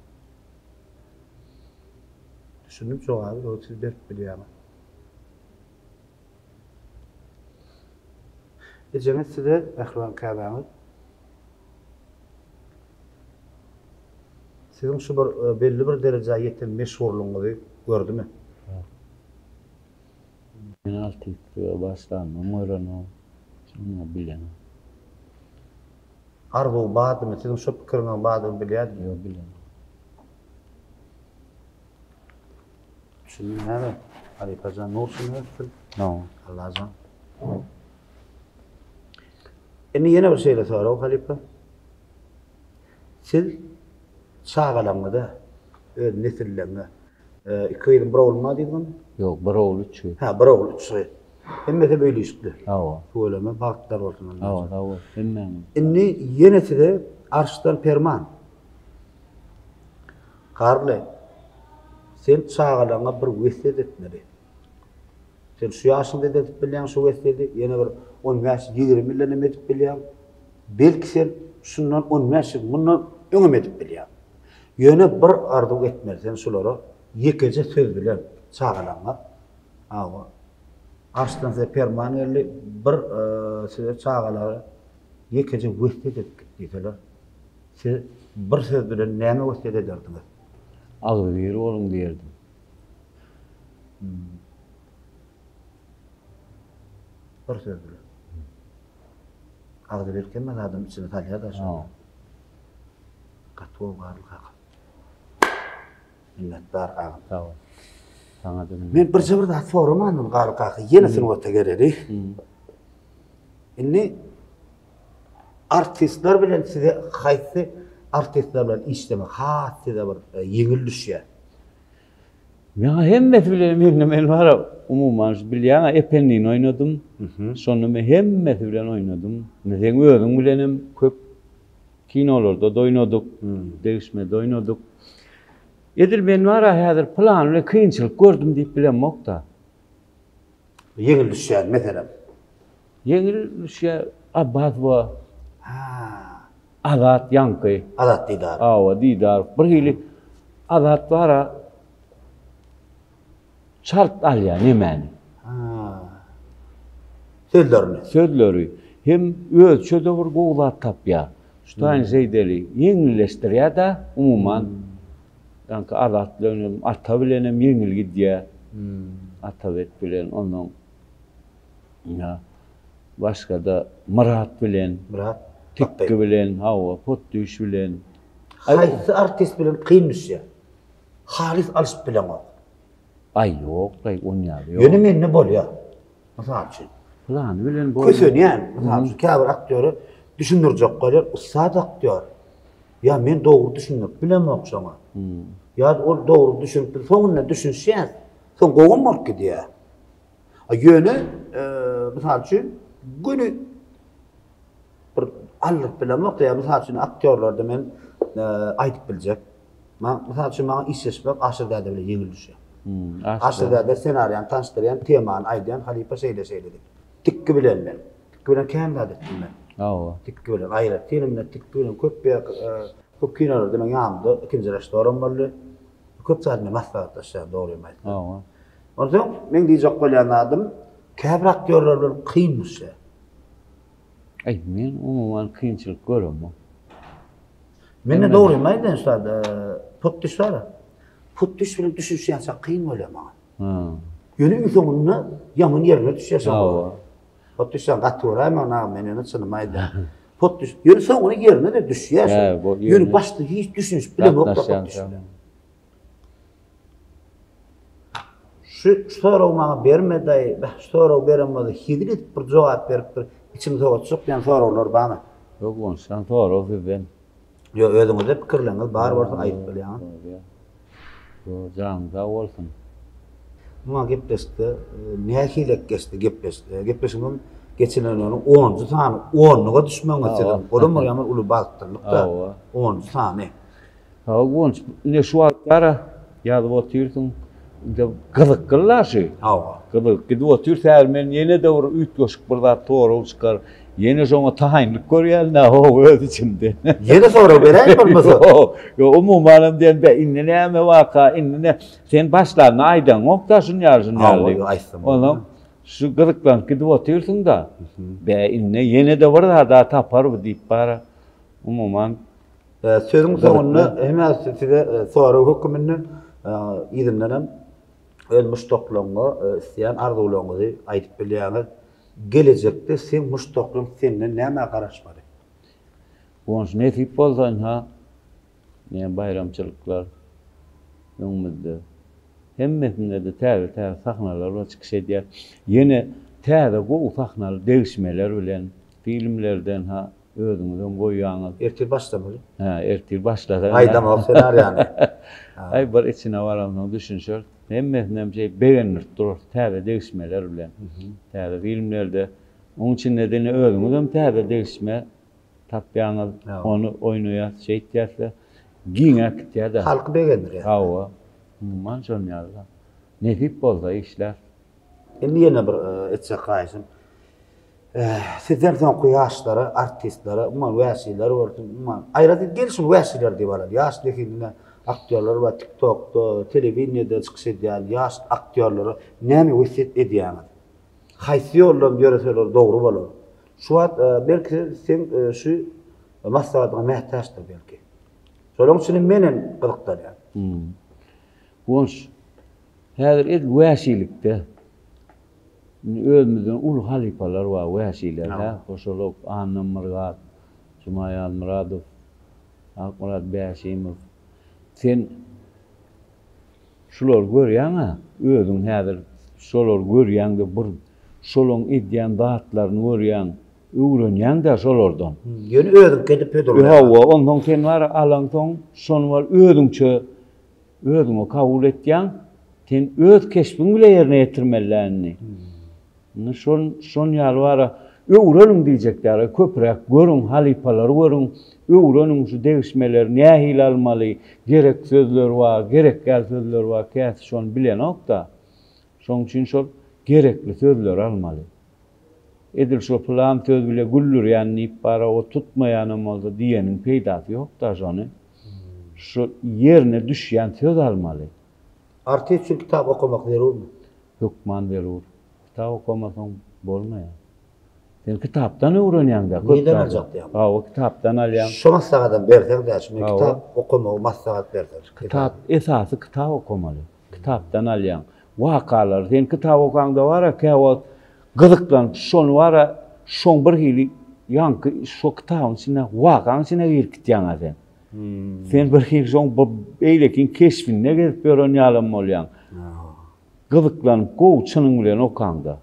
Düşündim jogaby ýok siz berip bilýäňiz. Ejeňiz size mähriban käbäňiz siziň şu bir belli bir derejä ýeten meşhurlygyňyzy gördümi? Ýok. Men artistlige başlanymam görenok. Şonda bilemok. Arzuw bardymy? Siziň şo pikiriňiziň bardygyny bilýärmi? Ýok, bilemok. Düşündim näme? Halypajan nur içinde ýatsyn. Hawa. Allajan. Indi ýene bir şeýle sorag halypa. Siz çagalaryňyza, öz nesilleriňe, iki gyzym, bir oglum bar diýdiňizmi? Ýok, bir ogul, üç gyz. Hä, bir ogul, üç gyz. Hemmesi öýli işikli. Hawa. Tüweleme, bagtlar bolsun Allajan. Hawa, sag bol. Hemmäňiz. Indi ýene size arşdan perman. Garly, sen çagalaryňa bir wesýet etmeli. Sen şu ýaşyňda-da edip bilýäň şu wesýeti, ýene bir on bäş, 20 ýyldan hem edip bilýäň. Belki sen şundan on bäş ýyl mundan öňem edip bilýäň. Ýöne bir arzuw etmeli sen şulara ýekeje söz bilen çagalaryňa. Hawa. Arşdan size perman geldi, bir size çagalara ýekeje wesýet edip git diýseler. Siz bir söz bilen näme wesýet ederdiňiz? Agzybir boluň diýerdim. Bir söz bilen. Agzybirlik hemme zadyň içine salýar-da şony. Gaty gowy Garly kaka. Minnetdar agam. Sag bol. Saňa-da minnetdar. Men birje bir zat soramandym Garly kaka, ýene sungata geleli. Indi artistler bilen size haýsy artistler bilen işlemek has size bir ýeňil düşýär? Maňa hemmesi bilen indi men bara umuman şu bilýäň-ä Ependini oýnadym. Şonda men hemmesi bilen oýnadym. Indi seň özüň bilenem köp kinolarda-da oýnadyk, degişmede oýnadyk. Edil men bara häzir pylany bilen kynçylyk gördüm diýip bilemok-da. Ýeňil düşýän meselem. Ýeňil düşýär Abbasowa. Ha. Azat ýaňky. Azat Didarow. Hawa, Didarow. Bir hili Azat bara çalt alýar nemäni. Ha. Sözlerini. Sözleri. Hem özçe-de bir gowy zat tapýar. Şu taýyn şeýdeli, ýeňilleşdirýär-de umuman. Ýaňky Azat bilen hem, Ata bilen hem ýeňil gidýär. Atabek bilen onnoň ýa başga-da Myrat bilen. Myrat. Tikgi bilen, hawa, Potdüş bilen. Haýsy artist bilen kyn düşýär? Halys alyşyp bileňok. Aý ýok-laý, on ýaly ýok. Ýöne mende bolýar. Mysal üçin. Pylany bilen bolýar. Kösenýän, mysal üçin, käbir aktýora düşündirjek bolýar, ussat aktýor. Ýa men dogry düşündirip bilemok şoňa. Ýa ol dogry düşünip bil, soňunda düşünişýäs. Soň gowam bolup gidýär. A ýöne, mysal üçin, göni bir aldyryp bilemok ýa mysal üçin aktýorlarda men aýdyp biljek. Maň, mysal üçin, maňa işleşmek Aşyr däde bilen ýeňil düşýär. Aşyr däde ssenariýany tanyşdyrýan, temany aýdýan, halypa şeýle-şeýle diýip. Tikgi bilen men. Tikgi bilen kän zat etdim men. Hawa. Tikgi bilen, aýratyn hem tikgi bilen köp ýer, köp kinolarda meň ýanymda ikinji režissýoram boldy. Köp zat men maslahatlaşýan, dogrymy aýtsam. Hawa. Onsoň meň diýjek bolýan zadym, käbir aktýorlar bilen kyn düşýär. Aý, men umuman kynçylyk göremok. Mende dogrymy aýdaýyn ustad, put düş bar. Put düş bilen düşünişýänçä kyn bolýar maňa. Ýöne iň soňunda ýaman ýerine düşýär şo. Hawa. Put düşsen gaty göräýme ony agam, men ýöne çynymy aýdýan. Put düş, ýöne soňunda ýerine-de düşýär şo. Ýöne başda hiç düşünişip bilemok-da put düş bilen. Şu soragy maňa berme daýy, beh şu soragy beren bolsa hezil edip bir jogap berip bir içimi sowatjak diýen soraglar barmy? Ýok onçan sorag sizden. Ýok özüňizde pikirleriňiz bar bolsa aýdyp bilýäňiz. Ýok janyň sag bolsun. Muňa gepleşikde nähilek geçdi gepleşik? Gepleşigiň geçilenleriniň onunjy sany onluga düşmegiňiz siziň. Olam bir ýaman uly bagtlylyk-da. Onunjy sany. Hawa Guwanç, ine şu wagt gara ýazyp otyrsyň. Indi gyzykly-la şu. Hawa. Gyzyk gidip otyr. Häzir men ýene-de bir üýtgeşik bir zat sorag çykar. Ýene şoňa taýynlyk görýän-dä, ho, öz içimden. Ýene sorag beräý bolmasa. Ýok, ýok, umumanam diýen, be, indi näme waka, indi ne? Sen başlanda aýdaňok-da şuny ýaly, şuny ýaly. Hawa, ýok, aýtsam. Onsoň şu gyzyklanyp gidip otyrsyň-da. Be, indi ýene-de bir zat-a tapar bu diýip bara, umuman. Sözüň soňunda hem size sorag höküminde yzyndan hem öz muşdaklaryňa isleýän arzuwlaryňyzy aýdyp bilýäňiz. Gelejekde seň muşdaklaryň senden nämä garaşmaly? Guwanç nesip bolsa ynha ine baýramçylyklar öňümizde. Hemmesinde-de täze-täze sahnalar bilen çykyş edýär. Ýene täze gowy sahnaly degişmeler bilen filmlerden ha Özüňizem goýýaňyz. Ertir başlamaly. Hä, ertir başlasaň. Aýdamok senariýany. Aý, bir içine baramsoň düşünişeris. Hemmesinem şeý begendirip durarys täze degişmeler bilen. Täze filmlerde. Oň içinde-de ine özüňizem täze degişme tapýaňyz. Ony oýnaýas, şeýtýäs-de. Giňäp gitýär-de. Halky begendirýär. Hawa. Umuman şon ýaly-da. Nesip bolsa işläris. Indi ýene bir etjek haýyşym. Sizden soňky ýaşlara, artistlere, umuman wäşiler bolsun, umuman aýratyn gelşiň wäşiler diýip alaly. Ýaş zehinli aktýorlar bar, TikTokda, telewideniýede çykyş edýän ýaş aktýorlara näme wesýet edýäňiz? Haýsy ýoldan ýöreseler dogry bolar? Şu wagt belki seň şu maslahatyňa mätäçdir belki. Şolaryň üçin men hem gyzyklanýan. Guwanç, häzir edil wäşilikde Indi özümizden uly halypalar bar, wäşiler, hä, Hoşalok, Annamyrat, Juma Ýazmyradow, Akmyrat Bäşimow. Sen. Şulary görýäň-ä, özüň häzir şolary görýäň-de bir şolaň edýän zatlaryny görýäň, öwrenýäň-dä şolardan. Ýöne özüňki edip hödürleýäň. Hawa, onsoň sen bar alaňsoň, şony bar özüňçe özüňe kabul etýäň. Sen öz keşbiň bile ýerine ýetirmeli-dä indi. Indi şol şon ýaly bara öwreniň diýjek ýaly köpräk görüň halypalary görüň öwreniň şu degişmeleri nähili almaly gerek sözler bar gerek däl sözler bar käsi şony bilenokda şoň üçin şol gerekli sözleri almaly edil şo pylan söz bile güldürýän diýip bara o tutmaýanam bolsa diýeniň peýdasy ýokda şony şu ýerine düşýän söz almaly. Artist üçin kitap okamak zerurmy? Hökman zerur. Kitap okamasaň bolmaýar. Sen kitapdan öwrenýäň-dä köp Nirden zady. aljak diýýäň? Hawa, kitapdan alýaň. Şo maslahatam berseň-dä, şu men Hawa. kitap okamagy maslahat berseň. Kitap, esasy kitap okamaly. Kitapdan alýaň. Wakalary, sen kitap okaňda bar-a, käwagt gyzyklanyp, şony bar-a, şoň bir hili ýaňky şo kitabyň içinde, wakaň içine girip gitýäň-ä sen. Sen bir hili şoň bir beýlekiň keşbinde gezip ýören ýalam bolýaň. Gyzyklanyp gowy çynyň bilen okaňda.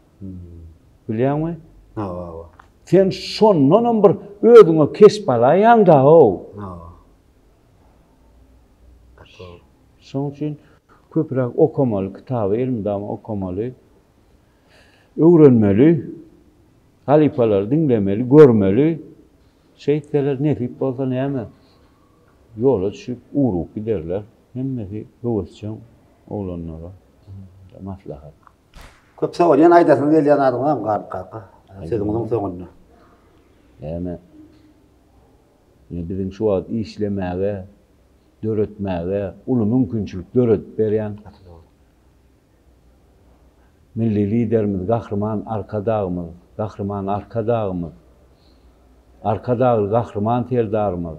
Bilýäňmi? Hawa, hawa. Sen şondanam bir özüňe keşp alaýaň-da, how. Hawa. Gaty gowy. Şoň üçin köpräk okamaly, kitaby elmydama okamaly. Öwrenmeli, halypalary diňlemeli, görmeli. Şeýtseler nesip bolsa näme, ýola düşüp ugrugyp giderler. Hemmesi höwesjeň oglanlara maslahat. Köp sag bol. Ýene aýdasyňyz gelýän zadyň barmy Garyp kaka? Sözüňiziň soňunda. Näme? Ine biziň şu wagt işlemäge, döretmäge uly mümkinçilik döredip berýän Milli Liderimiz Gahryman Arkadagymyz, Gahryman Arkadagymyz, Arkadagly Gahryman Serdarymyz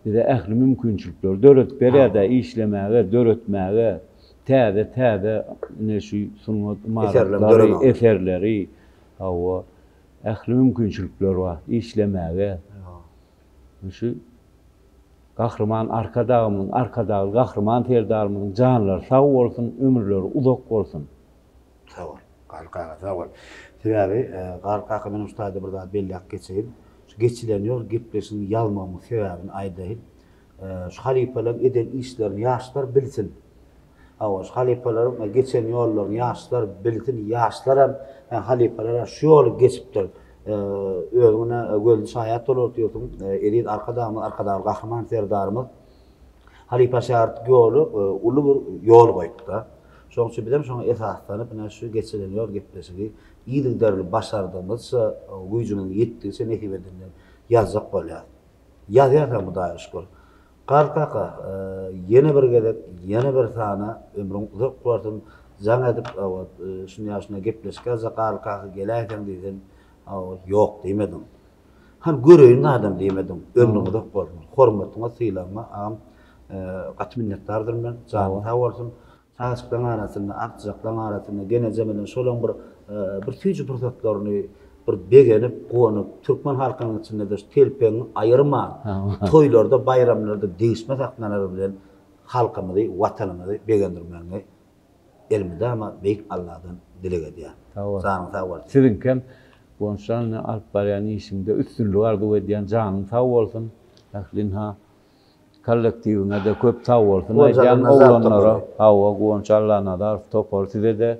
bize ähli mümkinçilikleri döredip berýär-dä, işlemäge, döretmäge, täze-täze ine şu sungat ymaratlary, eserleri, hawa, ähli mümkinçilikler bar işlemäge. Şu Gahryman Arkadagymyzyň, Arkadagly Gahryman Serdarymyzyň janlary sag bolsun, ömürleri uzak bolsun. Sag bol, Garly kaka, sag bol. Sebäbi, Garly kaka menem şu taýda bir zat belläp geçeýin. Şu geçilen ýol gepleşigini ýazmagymyň sebäbini aýdaýyn. Şu halypalaryň eden işlerini ýaşlar bilsin. Hawa, şu halypalaryň geçen ýollaryny ýaşlar bilsin, ýaşlaram halypalara şu ýoly geçipdir. Özüň ine gözli şaýat bolup otyrsyň, eziz Arkadagymyz, Arkadagly Gahryman Serdarymyz halypa-şägirtlik ýoly uly bir ýol goýupdy. Şonuň üçin bizem şoňa esaslanyp, ine şu geçilen ýol gepleşigi yzygiderli başardygymyzça, güýjümiziň ýetdigiçe nesip edende ýazjak bolýarys. Ýazýarys Hudaýa şükür. Gar kaka, ýene bir gezek, ýene bir sana ömrüň uzak bolsun, jaň edip, şuny ýa şuna gepleşik ýazjak Garly kaka geläýseň diýsem, ýok diýmediň. Hany göreýin zadam diýmediň. Ömrüň uzak bolsun. Hormatyňa, sylagyňa agam gaty minnetdardyryn men. Janyň sag bolsun. Çagajyklaryň arasynda, agtyjaklaryň arasynda geneje bilen şolaň bir bir süýji pursatlaryny bir begenip, guwanyp, türkmen halkynyň içinde-de şu telpegiňi aýyrman, toýlarda, baýramlarda degişme sahnalary bilen halkymyzy, Watanymyzy begendirmegiňi elmydama Beýik Alladan dileg edýän. Sag bol. Janyň sag bolsun. Siziňkem Guwançjan ine alyp barýan işiňde üstünlik arzuw edýän janyň sag bolsun. Ähli ynha Kollektiwiňe-de köp sag bolsun aýdýan oglanlara. Hawa Guwanç Allanazarow topary size-de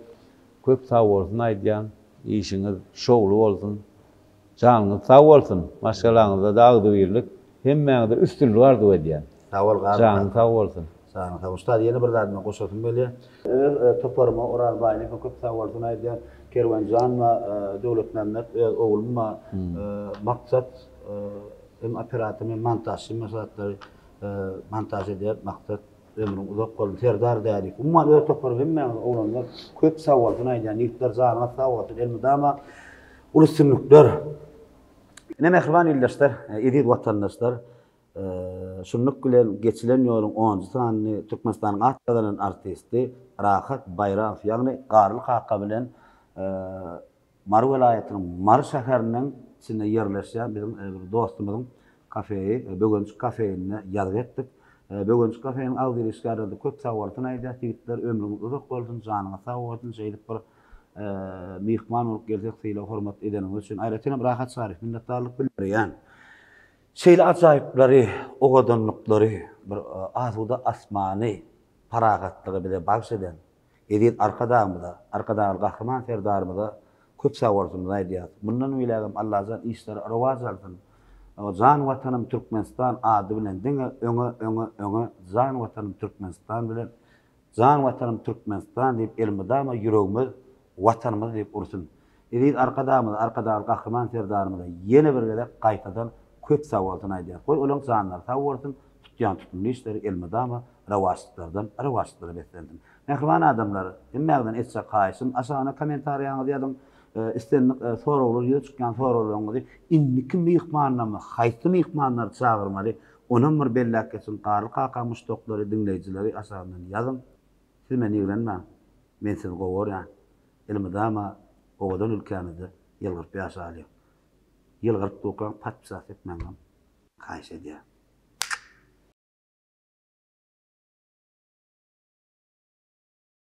köp sag bolsun aýdýan. Işiňiz şowly bolsun. Janyňyz sag bolsun. Maşgalaňyzda-da agzybirlik. Hemmäňize üstünlik arzuw edýän. Sag bol Garly Janyň sag bolsun. Janyň sag bolsun. Ustad ýene bir zady men goşasym gelýär. Öz toparyma Oraz Baýlyýewe köp sag bolsun aýdýan. Kerwenjanma, Döwletmämmet öz oglumma, Maksat Hem operator hem montažçy hem zatlary montaž edýär. Maksat ömrüň uzak bolsun. Serdar Däliýew. Umuman öz toparym hemmäňiz oglanlar köp sag bolsun aýdýan. Ýigitler janyňyz sag bolsun. Elmydama uly üstünlikler. Ine mähriban ildeşler, eziz watandaşlar, şunluk bilen geçilen ýoluň onunjy sanyny Türkmenistanyň at gazanan artisti Rahat Baýramow, ýagny Garly kaka bilen Mary welaýatynyň Mary şäheriniň içinde ýerleşýän biziň bir dostumyzyň kafeýi, Böwenjik kafeýinde ýazgy etdik. Böwenjik kafeniň agzybir işgärlerine köp sag bolsun aýdýas. Ýigitler ömrüňiz uzak bolsun, janyňyz sag bolsun. Şeýdip bir myhman bolup gelsek sylag hormat edeniňiz üçin aýratynam Rahat Çaryýew minnetdarlyk bildirýän. Şeýle ajaýyplary, owadanlyklary, bir asuda asmany, parahatlygy bize bagş eden Eziz Arkadagymyza, Arkadagly Gahryman Serdarymyza köp sagbolsunymyzy aýdýarys. Mundan beýlägem Allajan işleri rowaç alsyn. Jan Watanym Türkmenistan ady bilen diňe öňe öňe öňe Jan Watanym Türkmenistan bilen Jan Watanym Türkmenistan diýip elmydama ýüregimiz Watanymyz diýip ursun. Eziz Arkadagymyza, Arkadagly Gahryman Serdarymyza ýene bir gezek gaýtadan köp sagbolsun aýdýarys. Goý olaň janlary sag bolsun, tutýan tutumly işleri elmydama rowaçlyklardan rowaçlyklara beslensin. Mähriban adamlar, hemmäňizden etjek haýyşym, aşagyna kommentariýaňyzy ýazyň, islendik soraglar ýüze çykýan soraglaryňyzy indiki myhmanlarymyz haýsy myhmanlary çagyrmaly, onam bir belläp geçiň, Garly kaka muşdaklary, diňleýjileri aşagyndan ýazyň. Siz meni ýigrenmäň, men sizi gowy görýän. Elmydama owadan ülkämizde ýylgyryp ýaşalyň. Ýylgyryp durkaň podpisat etmegiňem haýyş edýän.